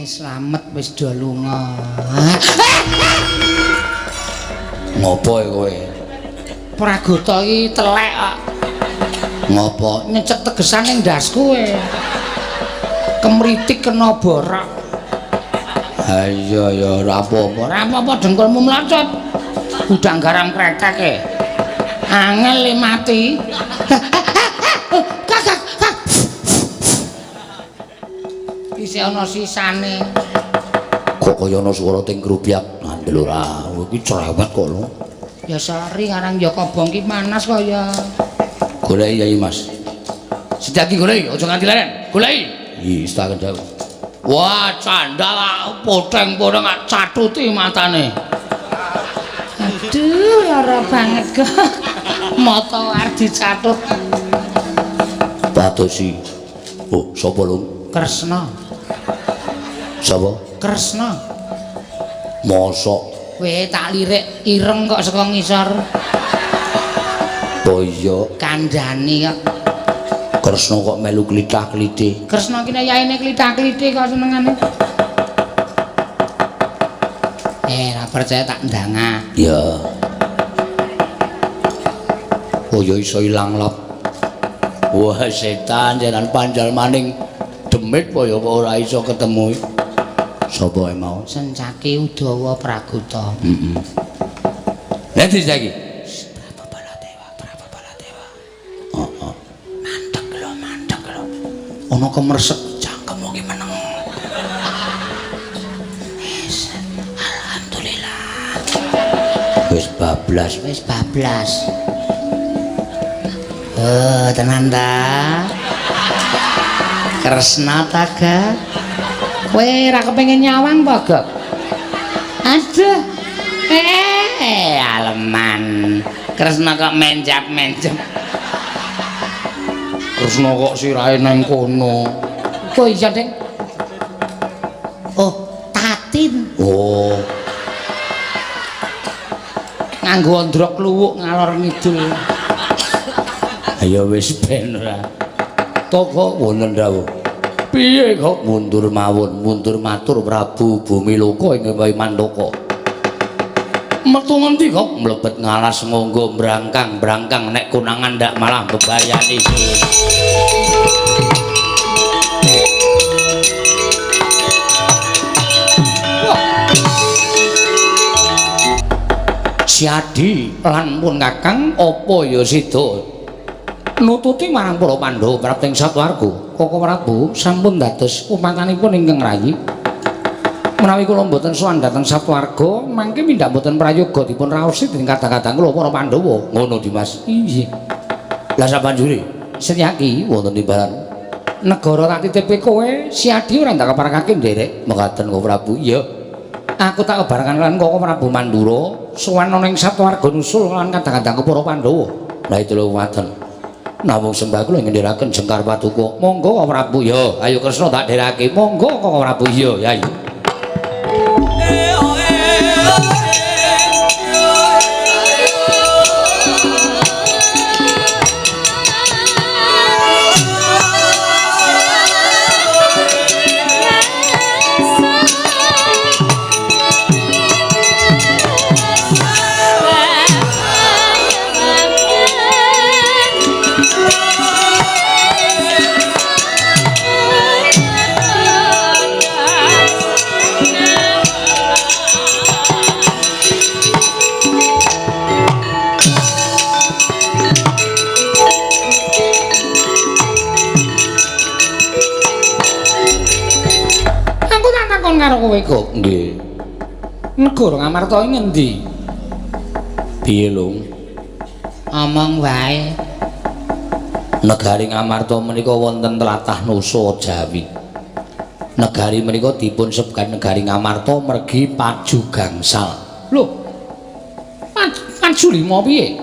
Slamet wis do lunga. Ngopo kowe? Pragoto iki telek kok. Ngopo? Nyecek tegesan ning ndasku kowe. Kemritik kena borak. Ha iya ya ora apa-apa. Ora apa-apa dengkulmu mlocot. Gudang garam kretek e. Angel le mati. Kakak. Isih ana sisane. Kok kaya ana swara ting grubyak ngandel ora. Iki cerewet kok lho. Ya sori karang ya kobong ki panas kaya. Goleki Yai Mas. Setyaki goleki, aja nganti leren. Goleki. Iya, setaken dawuh. Wah, candal poteng-poteng catuti matane. Aduh, lara banget kok. Mata arep dicatut. Padosi. Oh, sapa lho? Kresna. Sapa? Kresna. Mosok kowe tak lirik ireng kok saka ngisor. Oh iya, kandhani kok. Kresna kok melu klithah-klithih. Kresna ki yaene klithah-klithih kok senengane. Ra percaya tak ndangah. Ya. Oh ya iso ilang lap. Wah, setan jalan panjal maning demit kaya kok ora iso ketemu. Sapa ae mau? Sencaki Udawa Pragoto. Heeh. Lha ndi saiki? Prabu Baladewa, Prabu Baladewa. Heeh. Mandek lho, mandek lho. Ana kemresek cangkemmu ki meneng. Wis, alhamdulillah. Wis bablas, wis bablas. Tenan ta? Kresna ta, Gak? Kowe ora kepengin nyawang apa, Gak? Aduh. Aleman. Kresna kok menjap-menjap. Kresna kok sirahe nang kono. Kok iso, Ding? Oh, Tatin. Oh. Nganggo androk kluwuk ngalor ngidul. Ayo wis ben ora. Toko wonten dawuh. Piye kok mundur mawon, mundur matur Prabu Bumiloka ing Mandaka. Metu ngendi kok mlebet ngalas nganggo brangkang-brangkang nek konangan ndak malah bebayani. Siadi lan pun Kakang apa ya sida nututi marang para Pandhawa prapting satuwarga. Koko Prabu sampun dados umatanipun ingkang rayi. Menawi kula mboten sowan dhateng satuwarga, mangke mindhak mboten prayoga dipun raosi dening kadang-kadang kula para Pandhawa. Ngono Dimas. Inggih. Lah sabanjure Setyaki wonten timbalan negara tak titipke kowe, Siadi ora ndak keparengake nderek. Mekaten Koko Prabu. Iya. Aku tak kebarengan lan Koko Prabu Mandura sowan ana ing satuwarga nusul lan kadang-kadang para Pandhawa. Lah itu lho waten. Namung sembah kula ngendheraken jengkar paduka. Monggo Koko Prabu. Ya, ayo Kresna tak dherake. Monggo Koko Prabu. Iya, ya. Karo kowe kok. Nggih. Negara Ngamarta iki ngendi? Piye, Lung? Omong wae. Negari Ngamarta menika wonten tlatah Nusa Jawi. Negari menika dipun sebat negari Ngamarta mergi paju gangsal. Lho. Paju lima piye?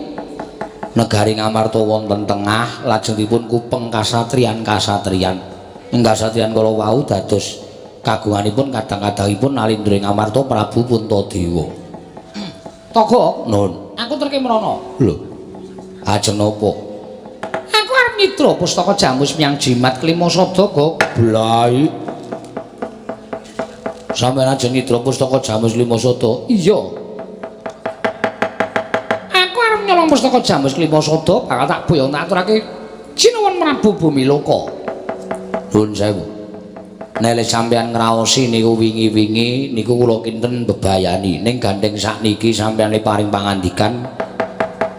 Negari Ngamarta wonten tengah lajeng dipun kupeng kasatriyan-kasatriyan. Ing kasatriyan kala wau dados kagunganipun kadang-kadangipun Nalindra ing Ngamarta Prabu Puntadewa. Togok, Nun. Aku terke mrono. Lho. Ajeng napa? Aku arep nyidra pustaka Jamus Miang Jimat Klima Sada, Gok. Blai. Sampeyan ajeng nyidra pustaka Jamus Lima Sada? Iya. Aku arep nyolong pustaka Jamus Klima Sada bakal tak boyong tak aturake Sinuwun Prabu Bumiloka. Nuwun sewu. Nek sampeyan ngraosi niku wingi-wingi niku kula kinten bebayani, ning gandeng sakniki sampeyan le paring pangandikan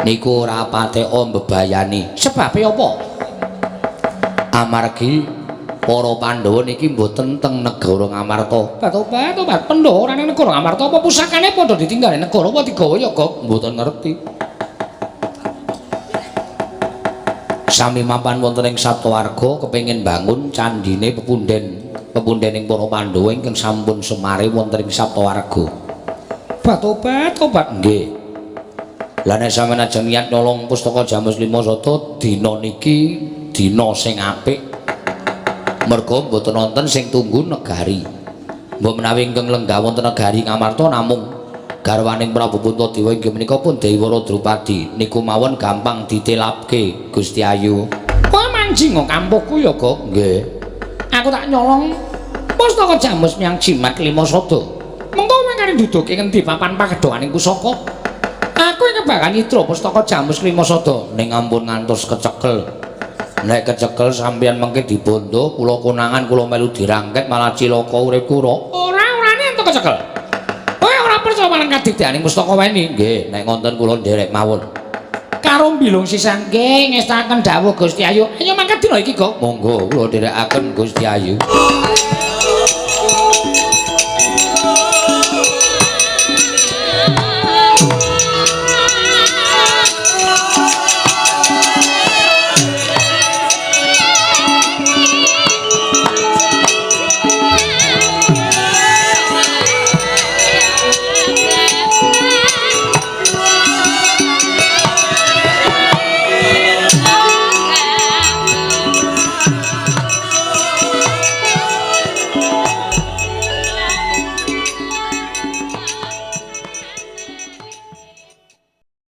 niku ora pateka mbebayani. Sebabe apa? Amargi para Pandhawa niki mboten teng negara Ngamarta. Batobat, Pandhawa ora ning negara Ngamarta apa pusakane padha ditinggal ning negara apa digawa ya, Gok? Mboten ngerti. Sami mapan wonten ing Saptawarga kepengin bangun candine pepunden pepundening para Pandhawa ingkang sampun semare wonten ing Saptawarga. Batobat, tobat. Nggih. Lah nek sampeyan ajeng niat nyolong pustaka Jamus Lima Sada dina niki dina sing apik. Merga mboten wonten sing tunggu negari. Mbok menawi ingkang lenggah wonten negari Ngamarta namung garwaning Prabu Puntadewa inggih menika pun Dewara Drupadi niku mawon gampang ditelapke Gusti Ayu. Kowe manjing kok kampuhku ya, Gok? Nggih. Aku tak nyolong pustaka Jamus Miang Jimat Klima Sada. Mengko mangkane duduke ngendi papan pagedhonganing pusaka? Aku iki bakal nyidra pustaka Jamus Klima Sada. Ning ampun ngantos kecekel. Nek kecekel sampeyan mengke dibondo, kula konangan kula melu dirangket malah cilaka urip kula. Ora orane entuk kecekel. Kowe ora percaya marang kadigdayaning pustaka weni? Nggih, nek ngonten kula nderek mawon. Karo mbilung sisan nggih ngestaken dawuh Gusti Ayu. Ayo mangkat dina iki, Gok. Monggo kula nderekaken Gusti Ayu.